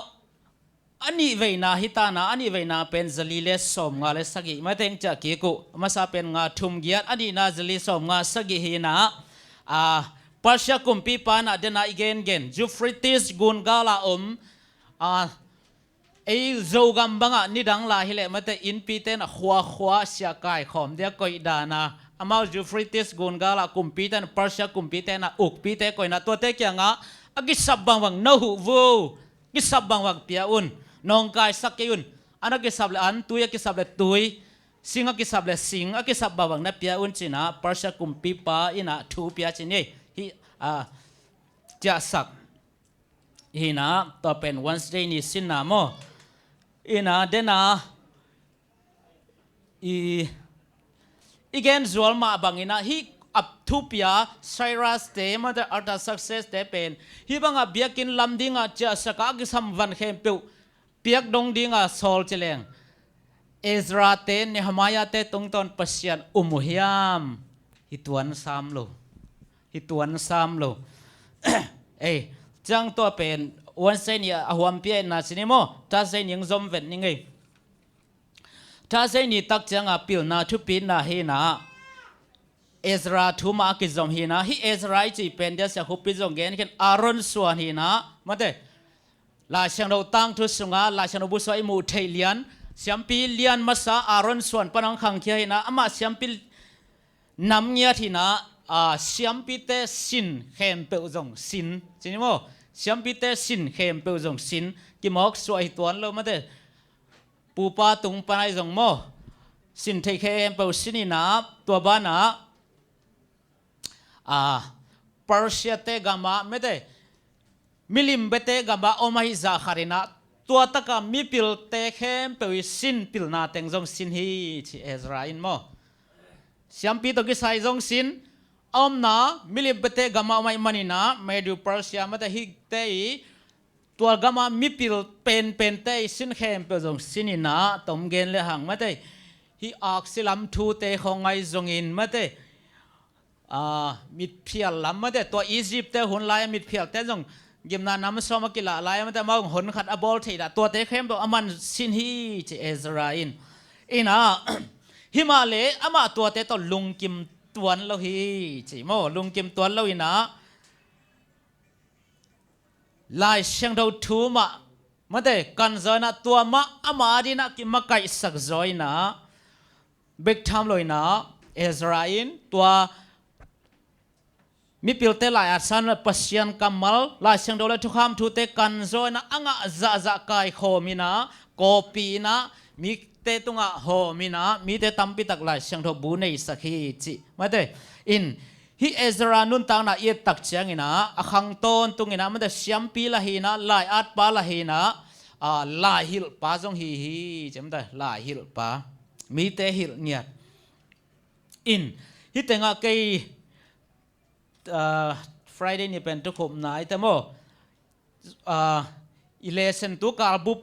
a nih veina hitana, a nih veina pen zali le sawmnga le sagih mate hong ciah kik uh. A masa pen nga thum giat, a nihna zali sawmnga sagih hi inah, a, Persia kumpipa inah dena i gengen Euphrates gun gala om, a, ei Zogam bangah nidang lai hileh mate innpite inah khuakhua siah kaikhawm dia koih dana, amau Euphrates gun gala kumpite inah Persia kumpite inah ukpite koihna tuate kiangah a kisap bangbang na huh vo. Kisap bangbang pia un, nawngkaisak kei un. An a kisap le an, tui a kisap le tui, sing a kisap le sing, a kisap bangbang na pia un ci inah Persia kumpipa inah thu pia ci ni. Hih, a, ciahsak hi inah tua pen Wednesday ni sinna maw. Inah dena i, i gen zual mah banginah hih a thupia Cyrus te mate Artaxerxes te pen hih bangah biakinn lam dingah ciahsaka a kisam van khempeuh piak dong dinga sawl ci leng Ezra te Nehemiah te tungtawn Pasian um uh hiam? Hi tuan sam lo. Hi tuan sam lo. Ei, ciang tua pen Wednesday ni a huampi a etna ci ni maw? Thursday ni ang zom vet ni ngei. Thursday ni tak cianga pilna thupitna hi inah Ezra thu mah a kizom hi inah, hih Ezra i cih pen dia sia khupi zong gen khin Aaron suan hi inah mate. Lai Siangtho tangthu sunga Lai Siangtho bu sua i muh theih lian, siampi lian masa Aaron suan pan ang khangkhia hi inah amah siampi nam ngiat hi inah, a, siampite sin khempeuh zong sin ci ni maw? Siampite sin khempeuh zong sin, kimawk suah hi tuan lo mate. Pupa tung pan ai zong maw? Sin theih khempeuh sin inah tua banah, a, Persia te gamah mate, milim bete gamah om ahi zah khat inah tua taka mipilte khempeuh i sin pilna teng zong sin hi ci Ezra in maw? Siampi tawh kisai zong sin a omna milim bete gamah om ahi maninah Medo Persia mate hihte i tua gama mipil penpente i sin khempeuh zong sin inah tom gen le hang mate. Hih aksi lam thute khawng ngai zongin mate, a, mitphial lam mate, tua Egypt te hun lai-a mitphialte zong gimna nam sawm a kilah lai-a mate, amau hon khat a bawl theih dah tuate khempeuh a man sin hi ci Ezra in. Inah himah le amah tuate tawh lungkim tuan lo hi ci maw? Lungkim tuan lo inah Lai Siangtho thu mah mate kan zaw inah tua mah ama dinah kimakaihsak zaw inah bek tham lo inah Ezra in tua mipilte lai-at san Pasian kammal Lai Siangtho le thukham thute kan zaw inah a ngah zahzah kaikhawm inah kawpi inah mite tungah hawm inah mite tampitak Lai Siangtho bu neisak hi cih mate in. Hih Ezra nuntakna i et tak cianginah a khang tawntung inah mate siampi lah hi inah lai-atpa lah hi inah, a, laihilhpa zong hi hi ci mate, laihilhpa, mite hilh ngiat. In hih tengah kei, a, Friday ni pen tukhupna ai te maw, a, i lesson tu kalbup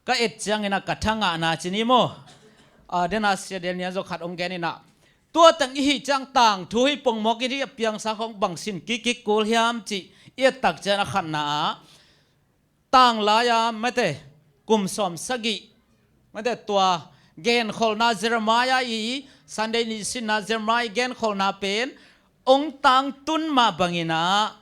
ka et cianginah ka thangahna ci ni maw? A, dena sia del nia zaw khat hong gen inah tua teng i hih ciang tangthu hih pongmawk i hih a piangsa khawng bang sin kikik kul hiam cih i et tak ciang a khatna ah tanglai-a mate kum sawm sagih mate tua genkholhna Jeremiah i Sunday ni sinna Jeremiah i genkholhna pen ong tangtun mah banginah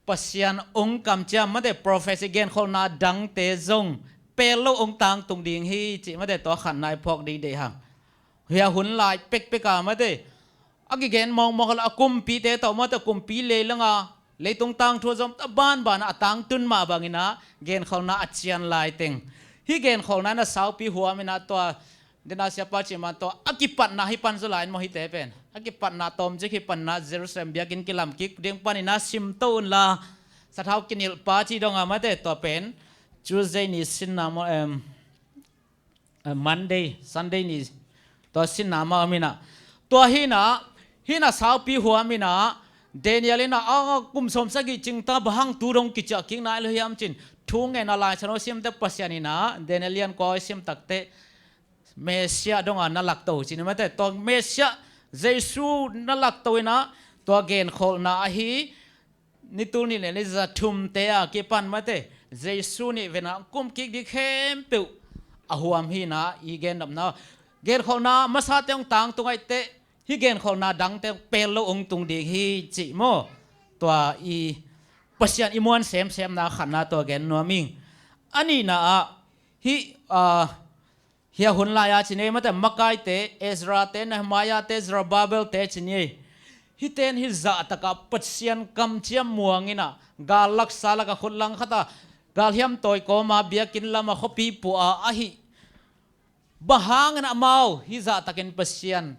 Pasian ong kamciam mate prophecy genkholhna dangte zong pel lo hong tangtung ding hi cih mate, tua khatna i phawk ding deih hang. Hia hun lai pekpek a mate, a kigen mawngmawng khat lo a kumpite tawh mate, kumpi leilanga leitung tangthu a zom ta banbana a tangtun mah bangina genkholhna a cian lai teng. Hih genkholhna in a saupi huamina tua dena siapa cih man tawh a kipatna hih pan zaw lai in maw, hihte pen a kipatna tawmcik hih panna Jerusalem biakinn kilam kik ding panina simto unla, sathau kinilhpa cih donga mate, tua pen Tuesday ni sinna maw, em, eh, Monday, Sunday ni tua sinna mah om inah, tua hinah, hinah saupi huam inah, Daniel inah a kum sawm sagih cingta bang hang tu dong kiciah kik nai lo hiam cin thu ngen a Lai Siangtho simte Pasian inah Daniel lian kua i sim takte Messiah donga na lakto cin mate, tua Messiah Jesu na lakto inah tua genkholhna ahi, ni tul nih le ni za thumte a kipan mate, Jesu nih vena kum kik ding khempeuh a huam hina i gendamna. Genkholhna masate hong tangtung aih teh, hih genkholhna dangte pel lo hong tung ding hi cih maw? Tua i Pasian i muan semsemna khatna tua gen nuam ing. A nihna ah hih, ah, hia hun lai-a ci nei mate, makaite, Ezra-te, Nehemiah-te, Zerubbabel-te ci nei. Hihte in hih zahtakah Pasian kamciam muang inah, gal laksa lakah khut langkhatah, galhiam tawi kawma biakinn lamah khuapi puah a ahi. Bang hangin amau hih zahtakin Pasian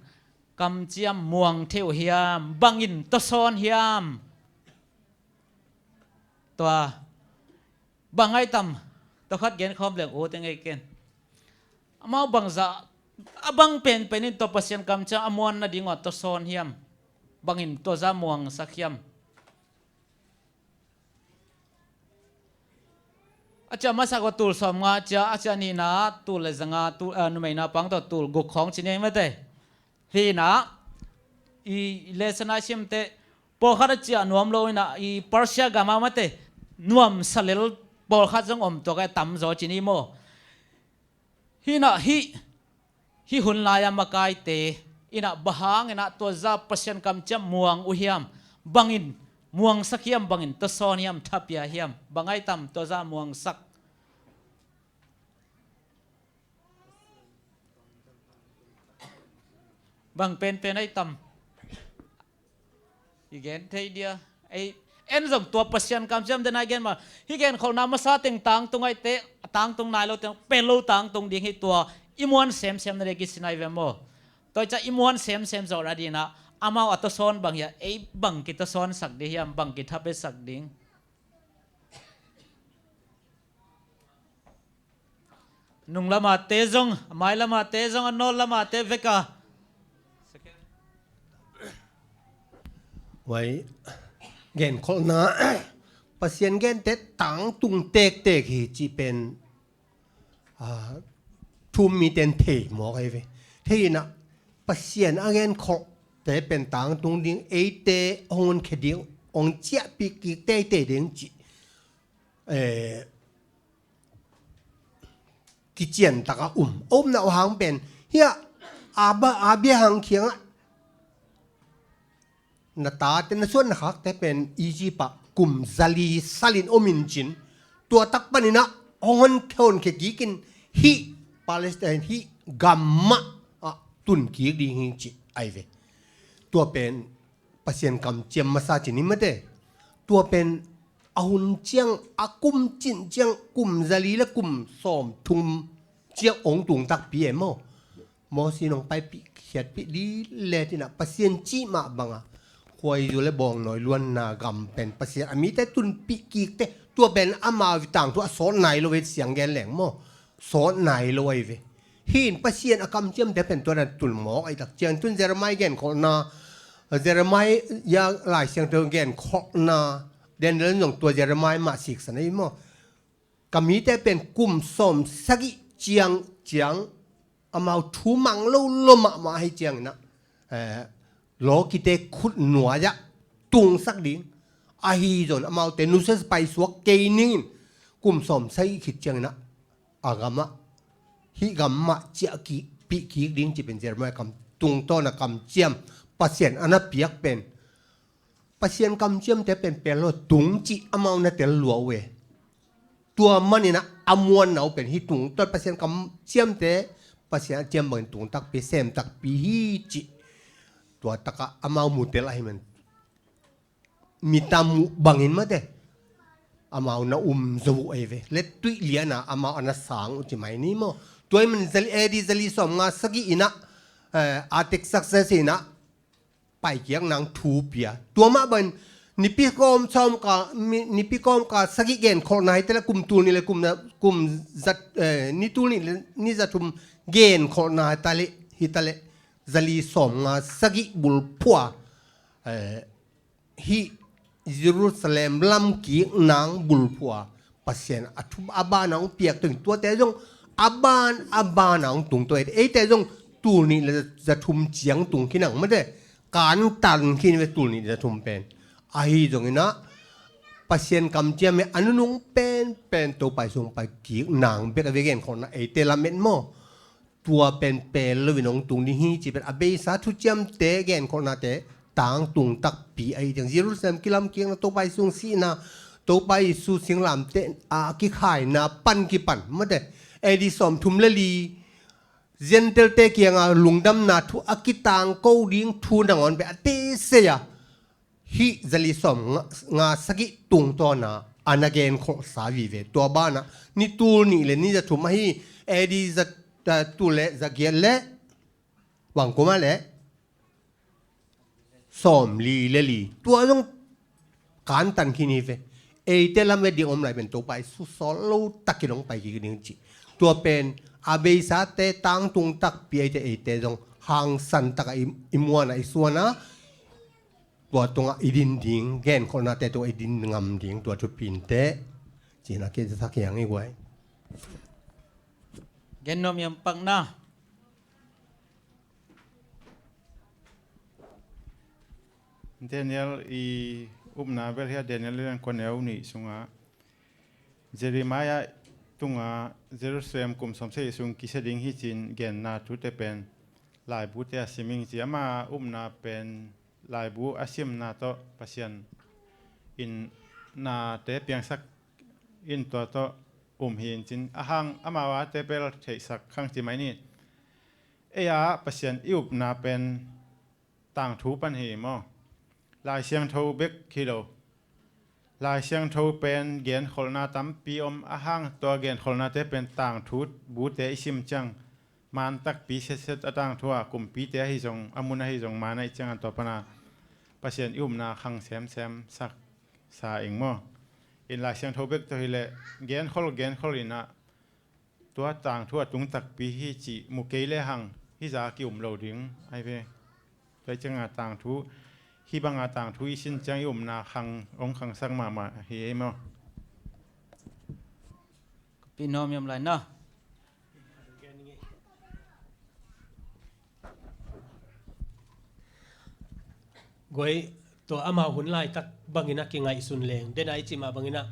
kamciam muang thei uh hiam? Bangin tawsawn hiam? Tua bang ai tam, tua khat genkhawm leng ut ing ei ken. Amau bangzah a bang penpen in tua Pasian kamciam a muan nading uh a tawsawn hiam? Bangin tua zah muangsak hiam? A ciah masak uh tul sawmnga ciah, a ciah nihna tul le zanga, tul, eh, numei naupang tawh tul guk khawng ci nei mate. Hinah i lesson a i simte pawlkhat a ciah nuam lo inah i Persia gama mate, nuamsa lel pawlkhat zong om tuak a tamzaw ci ni maw? Hinah hih, hih hun lai-a makaite inah bang hang inah tua zah Pasian kamciam muang uh hiam? Bangin muangsak hiam? Bangin tawsawn hiam? Thapia hiam? Bang ai tam tua zah muangsak? Bang penpen ai tam? I gen thei dia. Ei, en zong tua Pasian kamciam dena i gen mah, hih genkholhna masa teng tangtung aih teh, a tangtung nai lo teng pel lo tangtung ding hi, tua i muan semsem na dek i sin ai ve maw? Tua i ca i muan semsem zawh a dinah amau a tawsawn bang hiam, ei bang kitawsawnsak ding hiam, bang kithapetsak ding? Nung lamate zong, a mai lamate zong, a nawl lamate veka. Huai, genkholhna, Pasian gente tangtung tektek hi cih pen, ah, thu-um mite in thei mawk ahi ve. Thei inah, Pasian a genkholhte pen tangtung ding, eite hong honkhia ding, hong ciahpih kik teitei ding cih, eh, kiciantak a um. A upna uh hang pen hiah, Abra-, Abraham kiangah na tate, na suan na khakte pen Egypt ah kum zali salin om in cin, tua tak paninah hong hon, honkhia kikin hih Palestine, hih gam mah ah tun kik ding hi cih ahi ve. Tua pen Pasian kamciam masa ci ni mate. Tua pen a hun ciang, a kum cin ciang, kum zali le kum sawmthum ciang hong tung takpi e maw? Mosi in hong paipih khiatpih lile tinah Pasian cih mah banga khuaizu le bawngnawi luanna gam pen Pasian a mite tunpih kik teh, tua pen amau tangthu a sawt nai lo ve, siang gen leng maw? Sawt nai lo ahi ve. Hih in Pasian a kamciamte pen tua na tun mawk ahi tak ciang, tun Jeremiah genkholhna, Jeremiah Lai Siangtho genkholhna, Daniel zong tua Jeremiah mah siksan ahi maw? Ka mite pen kum sawm sagih ciang, ciang amau thu mang lo lo mahmah ahi cianginah, eh, lawkite khut nuai-ah tungsak ding. Ahi zong amaute nusia paisuak kei ningin kum sawm sagih khit cianginah a gamah, hih gamah ciahkik, pih kik ding cih pen Jeremiah kam, tungtawna kamciam Pasian a na piak pen. Pasian kamciamte pen pel lo tung cih amau na tel lua uh e. Tua manin ah a muanna uh pen hih tungtawn Pasian kamciamte, Pasian a ciam bangin tung takpi, sem takpi hi cih. Tua takah amau mutel ahih man mi tam uh bangin mate, amau na um zo uh ei ve. Lettui liana amau a na sang uh ci mai ni maw. Tua ahih man zali, A D zali sawm nga sagih inah, eh, Arctic Success inah paikiak nang thu pia. Tua mah bangin nipi kawm sawm ka, mi, nipi kawm ka sagih genkholhna hi ta leh kum tul nih le kum, kum zat, eh, ni tul nih le ni za thum genkholhna hi ta leh, hi ta leh zali sawm nga sagih bulphuh a, eh, hih Jerusalem lam kik nang bulphuh a Pasian a thu a ban a hong piak tung, tuate zong a ban a ban a hong tung tua hi. Eite zong tul nih le za thum ciang tung khin ang mate, kantan khin ve tul nih le za thum pen. Ahi zongin ah Pasian kamciam hi a, a nunung penpen Topa Jesu hong pai kik nang bek a ve genkholhna eite lamet maw. Tua pen pel loin hong tung ding hi cih pen a beisa thuciamte genkholhnate tangtung takpi ahi ciang, Jerusalem kilamkikna, Topa Jesu sihna, Topa Jesu singlamteh a kikhaina pan kipan mate, A D sawm thum le li Gentile-te kianga lungdamna thu a kitangko ding thu nangawn pen a teisei a hih zali sawm nga, nga sagih tungtawna a na genkholhsa vive. Tua banah ni tul nih le ni za thum ahi, A D za, ah, tul le za giat le bang kum ah le sawm li le li. Tua zong kantan khin hi ve. Eite lamet ding om lai pen Topa Jesu sawl lo takin hong pai kik ding ci. Tua pen a beisate tangtung takpi eite, eite zong hangsan takah i, i muanah i suanah tua tungah i din ding, genkholhnate tungah i din ngam ding, tua thupi inteh. Cih na kei sak hiang i guai. Gen nuam hiam Pakna? Daniel i upna bel hi a, Daniel lian kua neu nih sungah Jeremiah tungah Jerusalem kum sawmsagih sung kisia ding hi ci-in genna thute pen laibute a sim ing ci. Ama upna pen laibu a simna tawh Pasian in nate piangsak in tua tawh um hi in cin, a hang amau a tepel theihsak khang ci mai ni. Ei-a Pasian i upna pen tangthu pan hi maw? Lai Siangtho bek hi lo. Lai Siangtho pen genkholhna tampi om, a hang tua genkholhnate pen tangthu bute i sim ciang man takpi setset a tangthu a, kumpite ahi zong, a mun ahi zong man ahih ciangin tua pana Pasian i upna khang semsem sak sa ing maw? In Lai Siangtho bek tawh hileh genkhol genkhol inah tua tangthu a tung takpi hi cih mu kei lehang hih zah a ki-um lo ding ahi ve. Tua ciangin tangthu, hih banga tangthu i sin ciang i upna khang, hong khangsak mahmah hi ei maw? Pi nuam hiam lai na? Guai, tua amau hun laitak bangin a kingaihsun leng, dena i cih mah bangin a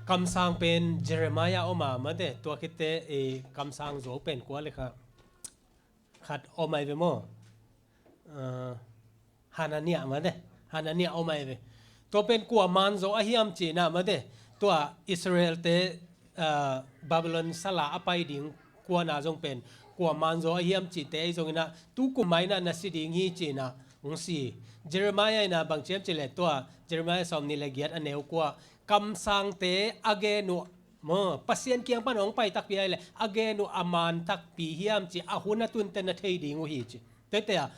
kamsang pen Jeremiah om a mate, tua khitte, eh, kamsang zo pen kua le kha khat om ai ve maw? Ah, Hananiah mate, Hananiah om ai ve. Tua pen kua man zo a hiam cihna mate, tua Israel-te, ah, Babylon sala a pai ding kuana zong pen kua man zo a hiam cihte ahi zongin a, tu kum mai na na si ding hi cihna hong si. Jeremiah in a bang ci hiam cih leh tua Jeremiah sawm nih le giat a neu kua, kamsangte a gen uh maw, Pasian kiang pan hong pai takpi ahih leh a gen uh a man takpi hiam cih a hun a tunte na thei ding uh hi ci. Tuate a,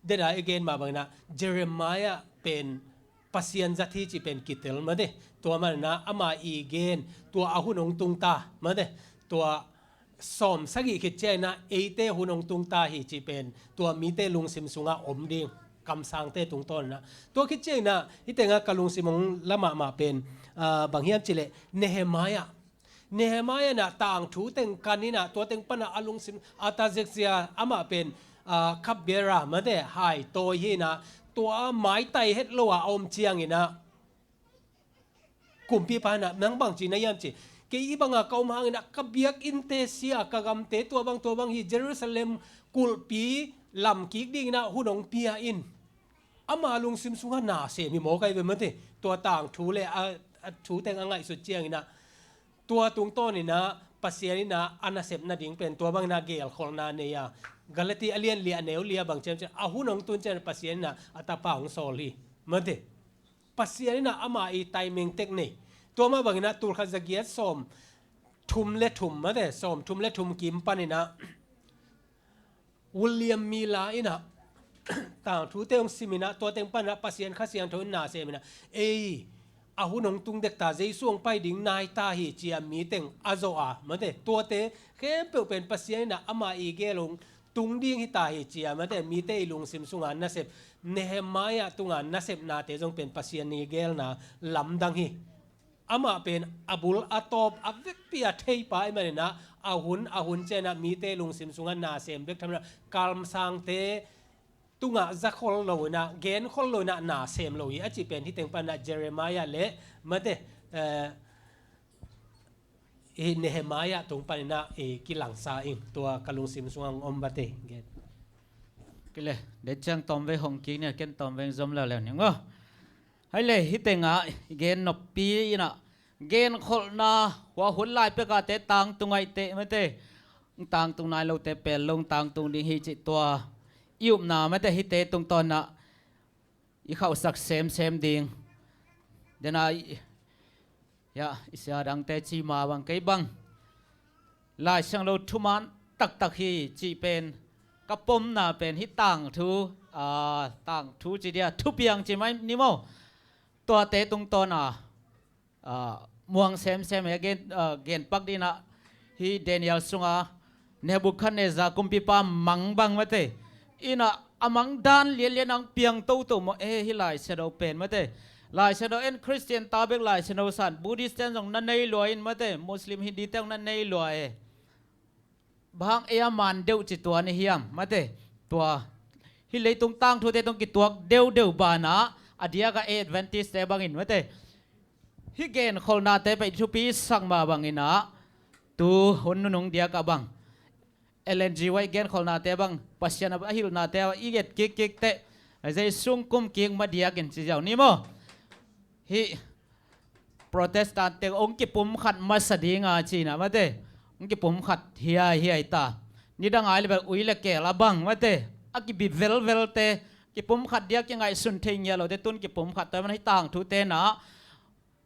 dena i gen mah bangin a Jeremiah pen Pasian zat hi cih pen kitel mate. Tua manin a ama i gen, tua a hun hong tung ta mate. Tua sawm sagih khit ciangin a eite hun hong tung ta hi cih pen tua mite lungsim sungah om ding, kamsangte tungtawn in a. Tua khit ciangin a hih tengah ka lungsim hong la mahmah pen, ah, bang hiam cih leh Nehemiah. Nehemiah in a tangthu teng kan in a, tua teng pan a a lungsim Artaxerxes amah pen, ah, cupbearer mate, hai tawi hi in a, tua maitai het lo a a om ciangin a kumpipa in a, nang bang ci na hiam ci. Kei hih banga ka om hangin a ka biakinnte sia, ka gamte tua bang tua bang hi, Jerusalem kulhpi lamkik dingin a hun hong pia in. Ama lungsim sungah na sem hi mawk ai ve mate. Tua tangthu le a, a thu teng a ngaihsut ciangin a Tua tungtawninah Pasian inah a nasep nading pen tua banginah geelkholhna nei a, Galati a lian li a neu li a bang ciamciam a hun hong tun cian Pasian inah a tapa hong sawl hi. Mate, Pasian inah ama i timing tek nei. Tua mah banginah tulkhat zagiat sawm thum le thum mate, sawm thum le thum kim paninah William Miller inah tangthute hong siminah tua teng paninah Pasian Kha Siangtho in na seminah ei a hun hong tung dekta Jesu hong pai ding naita hi cia miteng a zawh a mate, tuate khempeuh pen Pasian inah ama i gel hong tung ding hita hi cia mate, mite i lungsim sunga nasep Nehemiah tunga nasepnate zong pen Pasian i gelna lamdang hi. Amah pen a bul a tawp a vekpi a theipa i maninah a hun a hun cianah mite lungsim sungah na sem bek thaminah kalmsangte tungah zakhol loinah genkhol loinah na sem lo hi a cih pen hiteng panah Jeremiah le mate, eh, i Nehemiah tung paninah i kilangsa ing. Tua ka lungsim sungah hong om bate gen. Kile, dei ciang tawmvei hong kik nia, ken tawmvei zom leuleu ning aw. Hai le, hitengah i gen noppi inah genkholhna hua hun lai pekate tangtung aihte mate, tangtung nai lote pel lo tangtung ding hi cih tua i upna mate hite tungtawnah i khauhsak semsem ding. Dena i, ya, i sia dangte cima bang kei bang Lai Siangtho thuman taktak hi cih pen ka pomna pen hi tangthu, a, tangthu ci dia thupiang ci mai ni maw? Tuate tungtawna a, muang semsem he gen, a, genpak dinah hi Daniel sunga Nebuchadnezzar kumpipa mang bang mate. Inah a mang dan lianlian ang piang toto maw e hi Lai Siangtho pen mate. Lai Siangtho en Christian ta bek Lai Siangtho san Buddhist ten zong na nei lua in mate, Muslim Hindi ten zong na nei lua e. Bang ei a man deuh ci tua ni hiam mate. Tua hi leitung tangthute tung kituak deudeu banah a diakah ei Adventist te bangin mate hi genkholhnate pai thupi sak mah banginah tu hun nunung diakah bang Ellen G White genkholhnate bang Pasian a hilhnate i et kikkik teh Jesu kum kik ma diakin ci ziau ni maw? Hi Protestant te hong kipumkhat masa dinga cina mate hong kipumkhat hiaihiai ta. Nidang ai le bel ui le keel a bang mate a kibi velvelte kipumkhat dia kingaihsun thei ngia lote tun kipumkhat tua mana hi tangthu tena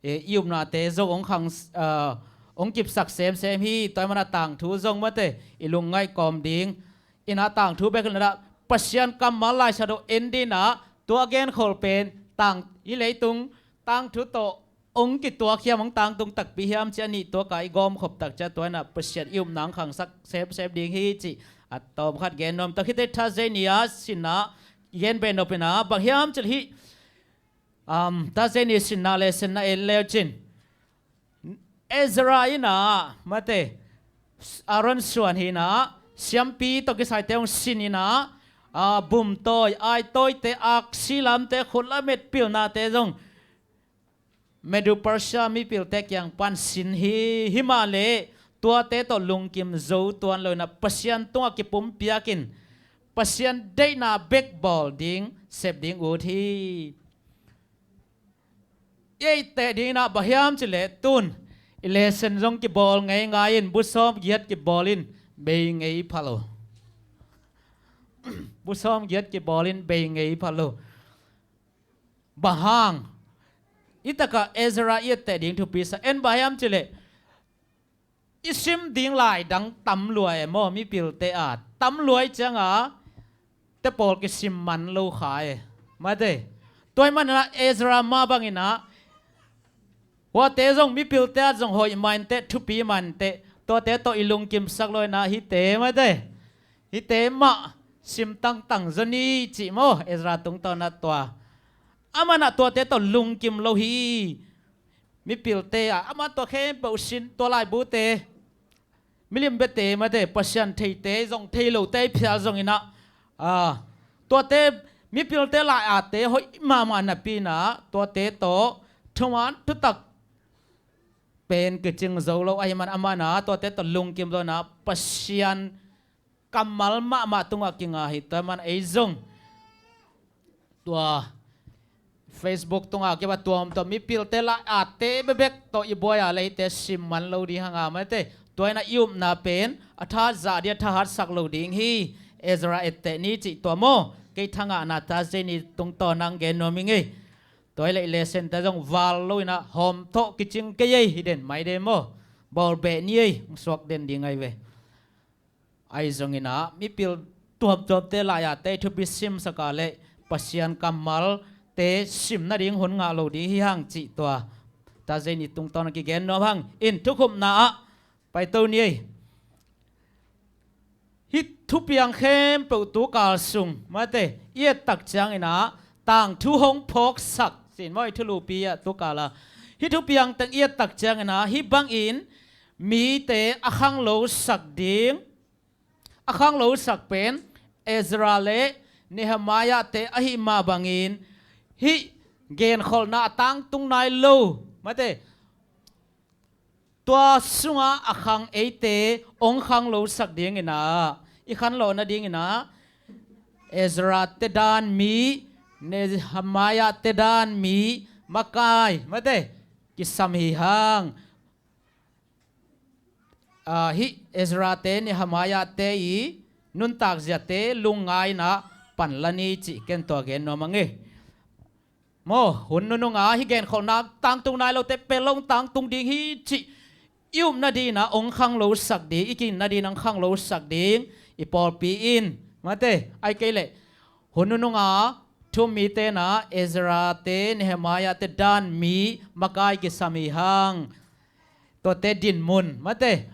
i upnate zong hong khang, a, hong kipsak semsem hi. Tua mana tangthu zong mate i lungngaih kawm ding ina tangthu bek hilna Pasian kammal Lai Siangtho en dina tua genkhol pen tang i leitung tangthu tawh hong kituak hiam hong tangtung takpi hiam ci a nih tuaka i gawmkhop tak cia tua ina Pasian i upna hong khangsak semsem ding hi ci a tawmkhat gen nuam tak hite Thursday ni a sinna gen beh nopina bang hiam cil hi. Um, Thursday ni sinna le sinna en leu cin Ezra ina mate Aaron suan hina siampi tawh kisaite hong sin ina, a, bumtawi aitawite aksi lamte khutlamet pilnate zong Medo Persia mipilte kiang pan sin hi. Himah le tuate tawh lungkim zo tuan lo ina Pasian tungah kipumpiakin Pasian deihna bek bawl ding sep ding ut hi. I ei teh dingin ah bang hiam cileh tun i lesson zong kibawl ngeingai in bu sawm giat kibawl in bei ngei pha lo. Bu sawm giat kibawl in bei ngei pha lo. Bang hang i takah Ezra i et teh ding thupi sa en bang hiam cileh i sim ding lai dang tam lua e maw mipilte a tam lua i cianga te pawl kisim man lo kha e. Mate tua i manah Ezra mah banginah huate zong mipilte at zong hoih mah inteh thupi mah inteh tuate tawh i lungkimsak lo inah hite mate hite mah sim tangtang zaw ni cih maw Ezra tungtawnah tua a manah tuate tawh lungkim lo hi. Mipilte ah ama tua khempeuh sin tua laibute milim bete mate Pasian theite zong thei lote i phial zonginah tuate mipilte lai-ate hoih mahmah napi inah tuate tawh thuman thutak pen kicing zo lo ahi man a manah tuate tawh lungkim lo inah Pasian kammal mahmah tungah kinga hi. Tua man ei zong tua Facebook tungah kei va tuamtuam mipilte lai-atte bekbek tawh i buai a leh hihte sim man lo ding hang a, mate. Tua in a i upna pen a thahat zah ding, a thahatsak lo ding hi. Ezra etteh ni cih tua maw? Kei thangahna Thursday ni tungtawn hong gen nuam ing ei. Tua hi leh i lessonte zong val lo in a hawmthawh kicing kei ei, hi den mai den maw? Bawl beh ni ei, hong suak den ding ahi ve. Ahi zongin a mipil tuamtuamte lai-atte i thupi simsak a leh Pasian kammalte sim nading hun ngah lo ding hi hang cih tua Thursday ni tungtawn a kigen nuam hang. In thukhupna ah paito ni ei. Hih thupiang khempeuh tukal sung, mate, i et tak ciangin a tangthu hong phawksak, sin maw, i thulupi ah tukal a. Hih thupiang teng i et tak ciangin a hih bangin mite a khanglosak ding, a khanglosak pen Ezra le Nehemiah te ahih mah bangin hih genkholhna a tangtung nai lo, mate, tua sungah a khang eite hong khanglosak dingin a, i khanlawh nadingin a Ezra te dan mi, Nehemiah te dan mi makai, mate, kisam hi hang. Ah, hih Ezra te, Nehemiah te i nuntak ziate lungngai in a pan la ni cih ken tua gen nuam hang ei. Maw, hun nunung a hih genkholhna tangtung nai lote pelh lo hong tangtung ding hi cih i up nading in a hong khanglosak ding, i ki-it nading in a hong khanglosak ding i pawlpi in, mate, ahih kei leh hun nunung a thu-um mite in a Ezra te, Nehemiah te dan mi makai kisam hi hang. Tuate dinmun, mate,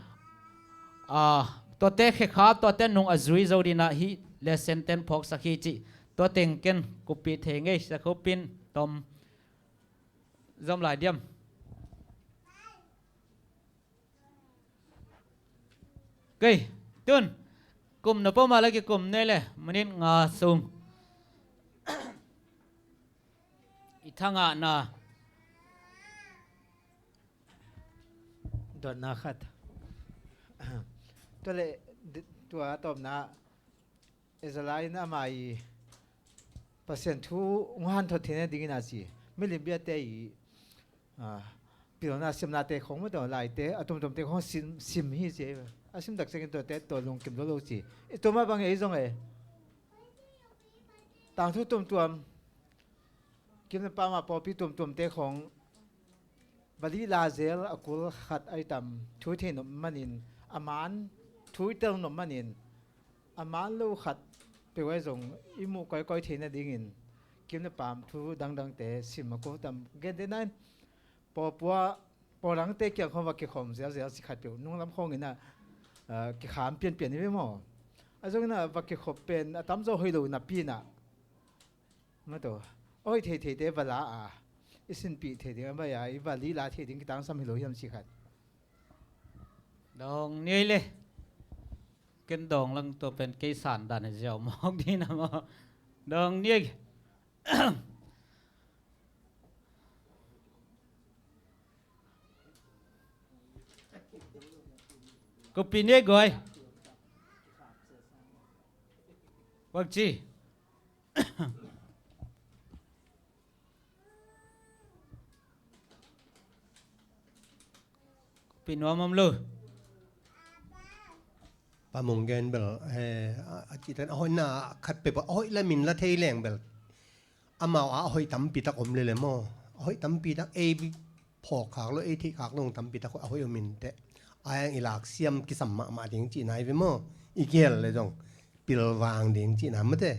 ah, tuate khekhap, tuate nung a zui zo dingin a hih lesson ten phawksak hi cih tua teng ken kuppih thei ing ei. Sia Kho Pin, tom zom lai diam? Kei, tun kum na pom a la kikum nei le, minit nga sung. I thangahna. Dotna khat. Tua leh, di-, tua a tawpna, Ezra in ama i Pasian thu hong hanthot theihna dingin a ci. Milim biate i, ah, pilna simnate khong, mate, laite, a tuamtuamte khong sim, sim hi ci. A sim tak ciangin tuate tua lungkim lo lo ci. I tua mah bang ei zong ei. Tangthu tuamtuam, kim le paam a pawlpi tuamtuamte khong va lihla zel a kul khat ahi tam, thu i thei nop manin, a man thu i tel nop manin, a man lo khat peuh ahi zong i muh kawikawi theihna dingin kim le paam thu dangdangte sim a kul tam. Gentehna in, pawlpi ah, pawl dangte kiang khawng va kikhawm zelzel cih khat peuh, nunglam khawngin a, ah, kikham pianpian hi ve maw? Ahi zongin a va kikhop pen a tamzaw hoih lo napi in a, mate, a hoih theitheite va la a, i sinpih thei ding a, a hoih a i va lihla thei ding kitangsam hi lo hiam cih khat. Dawng ni ei le. Ken dawng lang, tua pen kei san dan a ziau mawk ding a maw. Dawng ni ei. Kuppih ni ei guai. Bang ci? Kuppih nuam om lo. Pa Mung gen bel, eh, a, a cihtan a hoihna khat peuh a hoih lamin la thei leng bel, amau a, a hoih tampi tak om lel e maw. A hoih tampi tak ei phawk khak lo, ei theih khak lo tampi tak a hoih om inteh. A hang i lak siam kisam mahmah ding cihna hi ve maw. I kihel le zong pilvang ding cihna mate.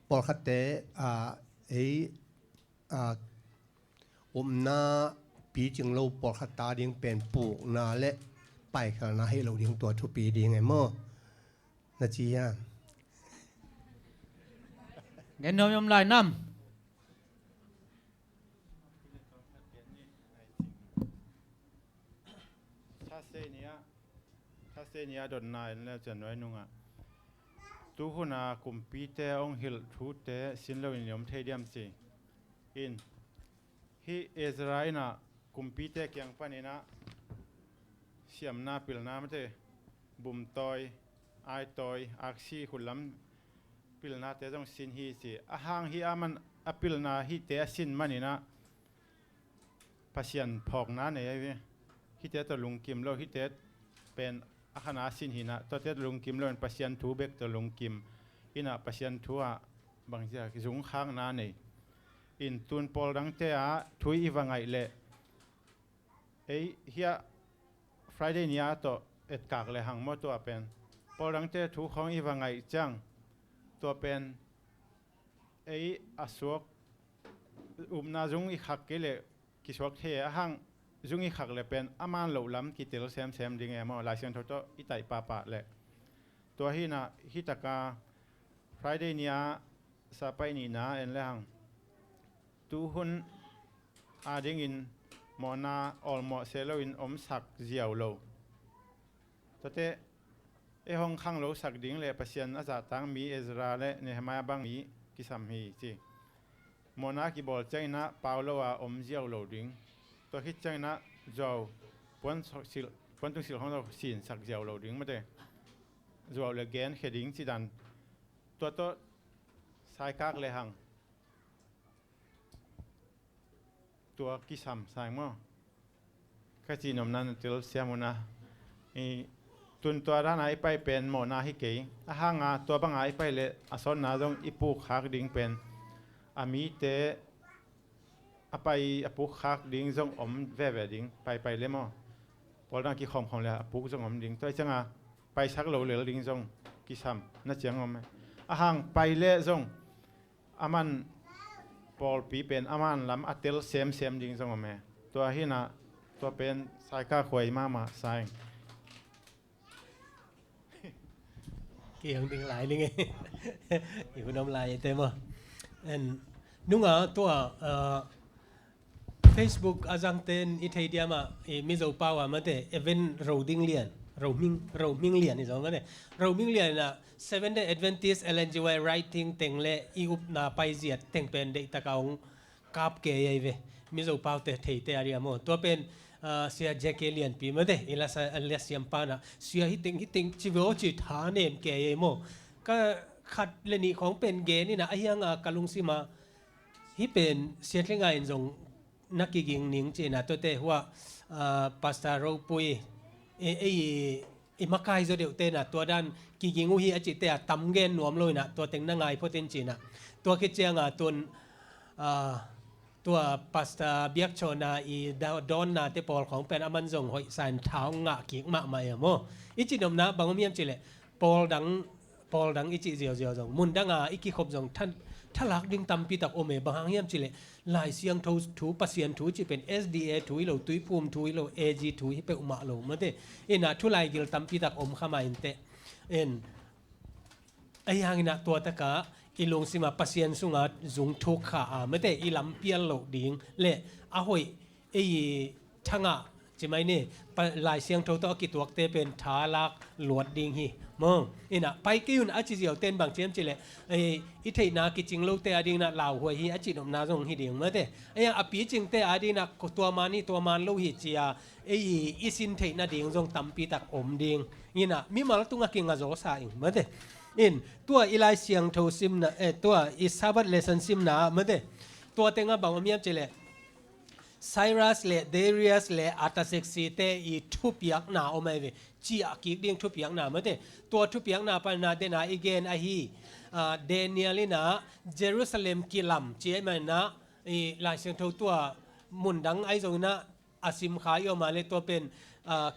Pawlkhatte, ah, ei, ah, upna picing lo pawlkhat ta ding pen pukna le paikhialna hei lo ding tua thupi ding e maw? Na ci hiam? Gen nuam om lai nam? Thursday ni-ah, Thursday ni-ah dotna en le cian nuai nungah, tu huna kumpite hong hilh thute sin loin i om thei diam ci. In, hih Ezra in ah kumpite kiang panin ah siamna pilna mate, bumtawi, aitawi, aksi, khutlam, pilnate zong sin hi ci. A hang hi a man a pilna hihte a sin maninah Pasian phawkna nei ahi ve. Hihte tawh lungkim lo, hihte pen a khana a sin hinah tuate tawh lungkim lo in Pasian thu bek tawh lungkim inah Pasian thu ah bangzia zungkhakna nei. In tun pawl dangte ah thu i va ngaih leh ei hiah Friday ni-a tawh etkak le hang maw tua pen. Pawl dangte thu khawng i va ngaih ciang tua pen ei a suak upna zung i khak kei leh kisuak thei a hang zung i khak le pen a man loh lam kitel semsem ding e maw Lai Siangtho tawh i taih pahpah leh. Tua hinah hitaka Friday ni-a sapai nihna en le hang tuhun adingin mawhna awlmawh seh loin omsak ziau lo. Tuate ei hong khanglosak ding le Pasian a zahtak mi Ezra le Nehemiah bang mi kisam hi ci. Mawhna a kibawl cianginah pau lo a om ziau lo ding. Tua khit cianginah zuau puan silh, puantung silh khawng lo sinsak ziau lo ding mate. Zuau le genkhia ding cidan tua tawh saikak le hang tua kisam sai maw? Ka cih nopna na tel siam una. I tun tua dana i pai pen mawhna hi kei. A hanga tua banga i pai le a sawtna zong i pukkhak ding pen a mite a pai a pukkhak ding zong om veve ding paipai le maw? Pawl dang kikhawmkhawm le a puk zong om ding. Tua i cianga paisak lo lel ding zong kisam na ciang om e. A hang pai le zong a man pawlpi pen a man lam a tel semsem ding zong om e. Tua hinah tua pen saika khuai mahmah sai. Kiang ding lai ding e. I hun om lai te maw? Nunga tua Facebook a zangten i thei diamah i Mizo pau a mate event ro ding lian, ro hming, ro hming lian i zong mate. Ro hming lian inah Seventh Day Adventist L N G Y writing teng le i upna paiziat teng pen deihtaka hong kap kei ahi ve. Mizo paute theite a dia maw? Tua pen Sia J K Lianpi mate i la siampa na sia hiteng hiteng ci ve aw ci tha nem kei ahi maw? Ka khat le nih khawng pen gen inah a hianga ka lungsima hih pen Sia Thlenga in zong na kiging ning cina tuate hua Pastor Ropui ei i makai zaw deuhte na tua dan kiging uh hi a cihte a tam gen nuam lo inah tua teng na ngai photin cinah tua khit cianga tun tua Pastor Biakchawna i dawnnate pawl khawng pen a man zong hoih sa in thau ngah kik mahmah e maw? I cihnopna bang om hiam cileh pawl dang pawl dang i cih ziauziau zong mun danga i kikhop zong thalak ding tampi tak om e. Bang hang hiam cileh Lai Siangtho thu, Pasian thu cih pen S D A thu hi lo, Tuiphum thu hi lo, A G thu hi peuhmah lo mate. Inah thu laigil tampi tak om kha mah inteh. En ahi hanginah tua taka i lungsima Pasian sunga zung thuk kha a mate i lampial loh ding le a hoih ei thangah cimai ni Lai Siangtho tawh a kituakte pen thalak luat ding hi maw? Inah pai kei un a ci ziaute'n bang ciam cileh i theihna kicing lote a dinginah lauhuai hi a cihnopna zong hi ding mate. Ahi a picingte a dinginah tua man hi tua man lo hi cia ei i sin theih nading zong tampi tak om ding. Inah mimal tungah kinga zawsa ing mate. In tua i Lai Siangtho simna eh, tua i Sabbath lesson simna ah mate. Tua tengah bang om hiam cileh Cyrus le Darius le Artaxerxes te i thupiakna om ahi ve. Ciah kik ding thupiakna mate. Tua thupiakna panna dena i gen ahi Daniel inah Jerusalem kilam ci ahi manah i Lai Siangtho tua mundang ahi zonginah a simkha i om a le tua pen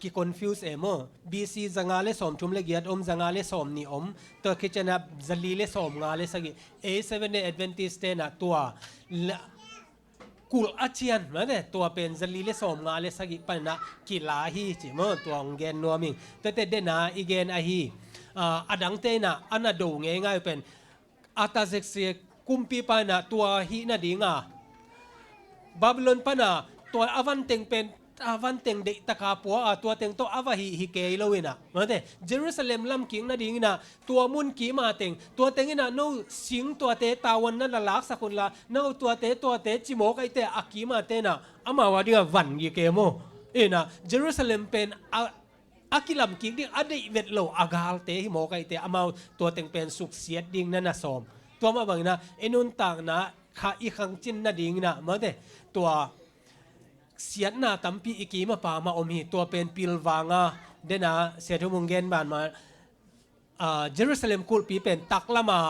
kiconfuse e maw? B C zanga le sawmthum le giat om, zanga le sawmnih om, tua khicianah zali le sawmnga le sagih. Ei Seventh Day Adventist tenah tua kulh a cian mate tua pen zali le sawmnga le sagih panah kila hi ci maw? Tua hong gen nuam ing. Tuate dena i gen ahi a dangte inah a na do ngeingai uh pen Artaxerxes kumpipa inah tua hih nadinga Babylon pana tua a vanteng pen a vanteng deihtaka pua a tua teng tawh a va hih hi kei lo inah mate Jerusalem lam kik nadinginah tua mun kima teng tua tenginah no sing tuate tavuan na lalaksak unla no tuate tuate cimawk aite a kima tenah amau a dinga van gi kei maw? Inah Jerusalem pen a a kilam kik ding a deih vet lo a galte hi mawk ahih teh, amau tua teng pen suksiat ding na na sawm. Tua mah bangin ah i nuntakna kha i khangcin nadingin ah, mawte, tua siatna tampi i kim a pam a om hi. Tua pen pilvang a, den a Sia Thum hong gen ban mah, ah, Jerusalem kulhpi pen taklam a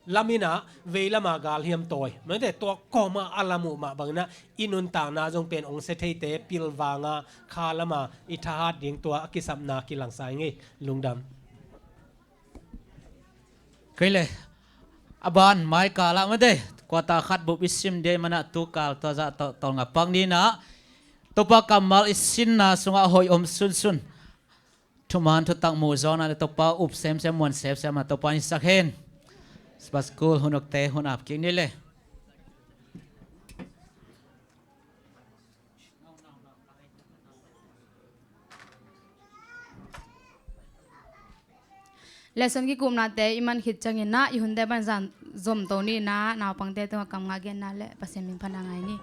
lam in ah, veilam a galhiam tawi, mawte, tua kawm a a lam uh mah bangin ah i nuntakna zong pen hong sia theite, pilvang a kha lam a i thahat ding, tua a kisapna kilangsa ing ei. Lungdam. Kei le, a ban mai kal ah, mawte, quarter khat bup i sim ding ahih man ah tu kal tua zah tawh tawlnga pak ni in ah, Topa kammal i sinna sungah hoih om sunsun, thuman thutak muh zawhna le Topa up semsem, muan semsem a Topa in sak hen. Sabbath School hun ukte hun ap kik ni le. Lesson kikupnate i man khit ciangin ah i hunte pan zan zom to ni in ah, naupangte tungah kamngah genna le Pasian min phatna ngai ni.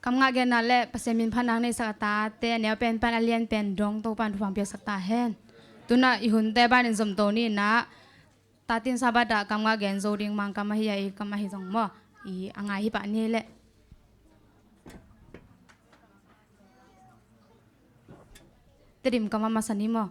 Kam ngah genna le Pasian min phatna nei sak a tate, a neu pen pan a lian pen dong Topa'n thupha piaksak ta hen. Tuna i hunte banin zomto ni in ah, tatin Sabbath ah kam ngah gen zo ding Mangkam ahi a, i kam ahi zong maw, i a ngai hi pah ni le. Tedim kam a masa ni maw.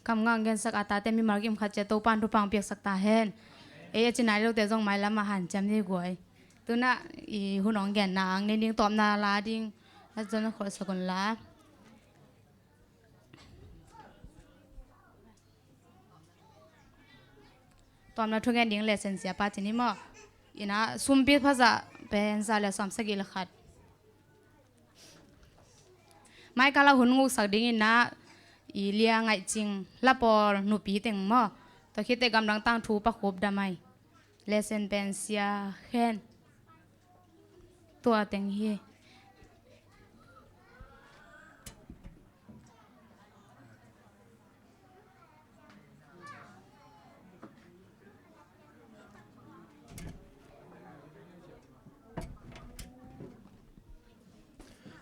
Kamnga hong gensak a tate mimal kim khat ciat Topa'n thupha hong piaksak ta hen. Ei a ci nai lote zong mailam ah hanciam ni guai. Tu-in ah i hun hong genna ang nei ning, tawpna la ding a zon a kholhsak un la. Tawpna thu gen ding lesson siapa ci ni maw. In ah sumpi phazah pen za le sawmsagih le khat. Mai kal ah hun nguksak dingin ah i Lia Ngaih Cing, Lapawl nupi teng maw. Tua khit teh gamdang tangthu Pa Khup Dam Mai. Lesson pen Sia Khen. Tua teng hi.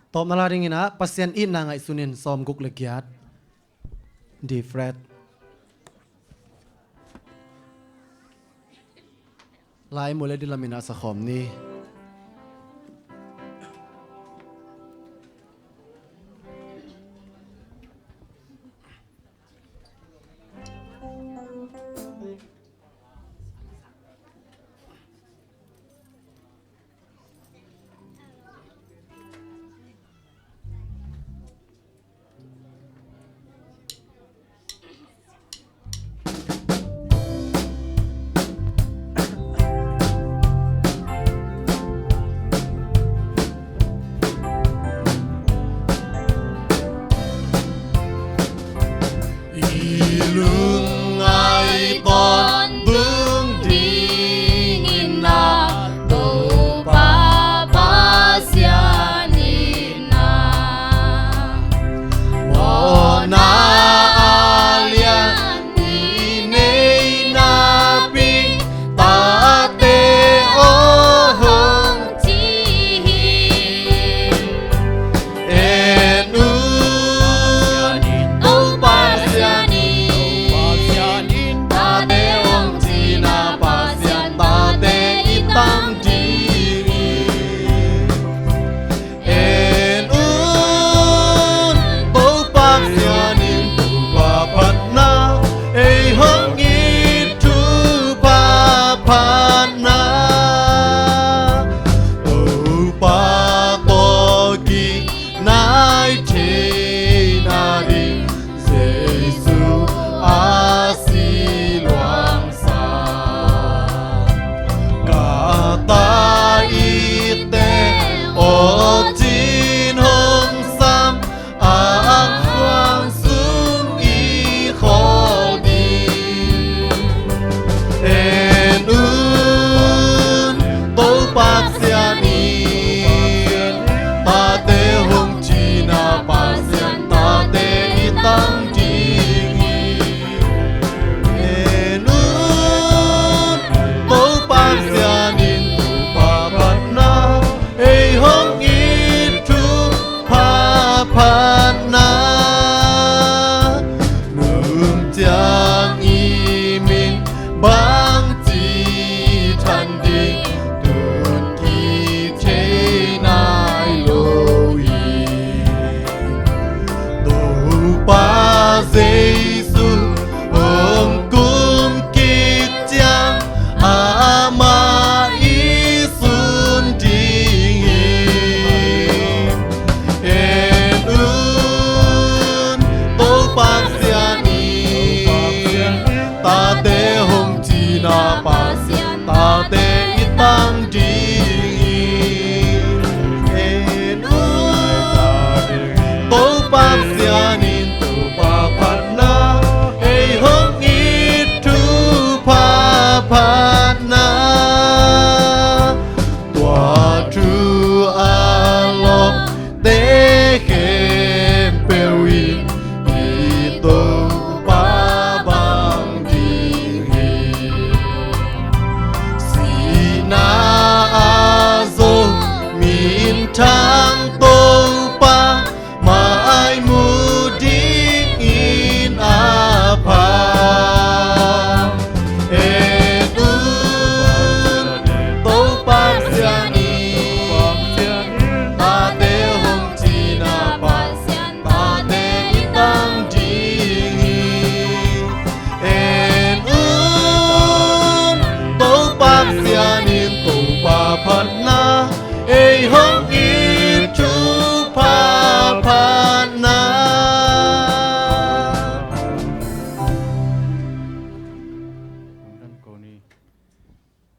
Tawpna la dingin ah Pasian itna ngaihsunin, sawmguk le giat. D flat. Lai mu le di lamin a sakhawm ni. I lungngaih tawntung dingin ah Topa Pasian in ah mawhna a lian i nei napi, tate aw hong ci hi. En un, Topa Pasian in, tate hong cihna Pasian, tate i tang ding hi. En un, Topa Pasian in thupha phatna ei hong it, thupha phatna. Topa tawh kinai theihna ding Jesu a si luangsa. Ka ta itte aw cin hong sam, a ang khuang sung i khawl ding. En un, Topa Pasian in, tate hong cihna Pasian, tate i tang ding hi. En un, Topa Pasian in thupha phatna ei hong it, thupha phatna. Nung ciang i min bangci than ding, tun kithei nai lo hi. Topa Jesu hong kum kik ciang, amah i sun ding hi. En un, Topa Pasian in, tate hong cihna Pasian, tate i tang ding hi. En un, Topa Pasian in thupha phatna ei hong it, thupha phatna. Tua thu a lawpte khempeuh in i Topa bang ding hi. Sihna ah zong minthang Topa mai mu dingin a pha. En un, Topa Pasian in, tate hong cihna Pasian, tate i tang ding hi. Sian in Topa phatna ei hong it thupha phatna.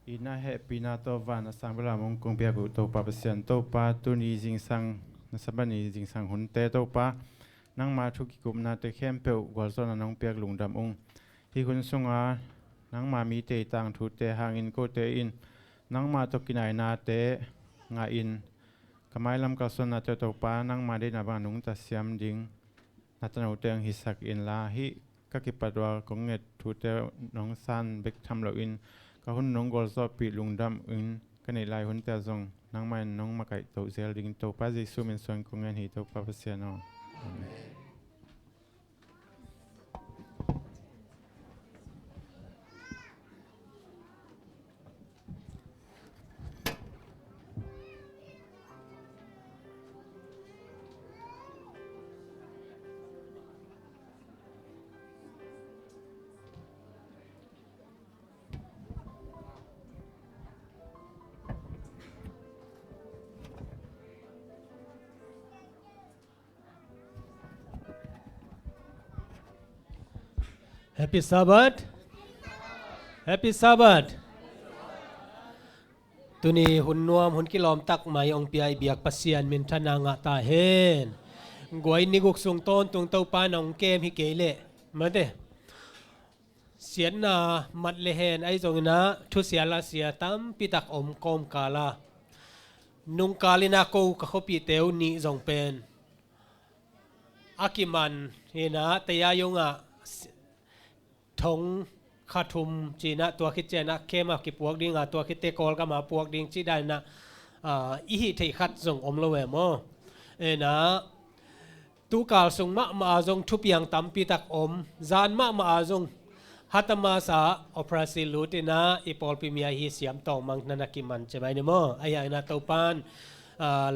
Itna hehpihna tawh van a sang bela mong kong piak uh Topa Pasian, Topa tuni zingsang, na Sabbath ni zingsang hunte Topa, nangma thu kikupnate khempeuh gualzawhna nong piak lungdam ung. Hih hun sunga nangma mite i tangthute hangin kote in nangma tawh kinainate ngahin ka mailam kalsuannate Topa nangma deihna bang nungta siam ding na tanote hong hisak inla, hih ka kipat ua kong nget thute nong san bek tham loin ka hun nong gualzawhpih lungdam in ka neih lai hunte ah zong nangmah in nong makaih toh zel dingin Topa Jesuh min suang kong ngen hi Topa Pasian aw. Amen. Happy Sabbath. Happy Sabbath. Tuni hun nuam hun kilawm tak mai hong pia i biak Pasian minthanna ngah ta hen. Guai ni guk sung tawntung Topa in hong kem hi kei leh mate siatna mat le hen ahi zongin ah thusia lasia tampi tak om kawmkal a nungkal in ah ko ka khuapihte uh nih zong pen a kiman hi in ah taya yong ah thong kha thum ci in ah tua khit ciang ah kem a kipuak ding a tua khitte Kawlgam a puak ding cih dan in ah i hih theih khat zong om lo ve maw? In ah tukal sung mahmah a zong thupiang tampi tak om, zan mahmah a zong Hatamas ah operasi lut in ah i pawlpi mi a hi siam tawng mang na na kiman ci mai ni maw? Ahi hangin ah Topa in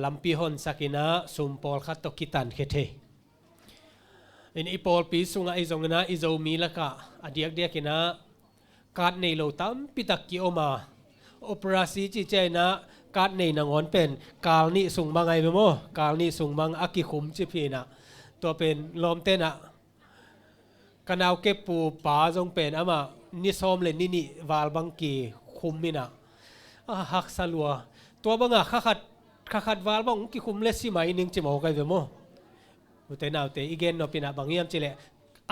lampi honsak in ah sum pawlkhat tawh kitankhia thei in i pawlpi sungah i zongin ah i Zomi lakah a diakdiak in ah kat nei lo tampi tak kiom a, operasi cih ciang in ah kat nei nangawn pen kal nih sung mang ahi ve maw? Kal nih sung mang a kikhum cip hi in ah tua pen lawmte in ah ka naukep pu pa zong pen amah ni sawm le ni nih val bang kikhum in ah a haksa lua. Tua bangah kha khat kha khat val bang hong kikhum le si mai ning ci mawk ahi ve maw? Ute naute i gen nop in ah bang hiam cih leh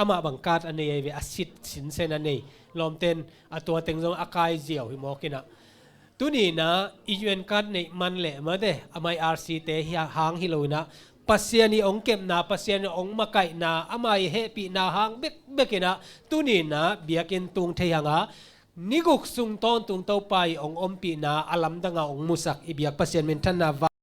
amah bang kat a nei ahi ve, a sit sinsen a nei. Lawmte in a tua teng zong a kai ziau hi mawk in ah tuni in ah i U N kat neih man leh mate amah i R C te hang hi lo in ah Pasian i hong kepna, Pasian i hong makaihna, amah i hehpihna hang bekbek in ah tuni in ah biakinn tung thei hang a ni guk sung tawntung Topa i hong ompihna a lamdang a hong musak i biak Pasian minthanna va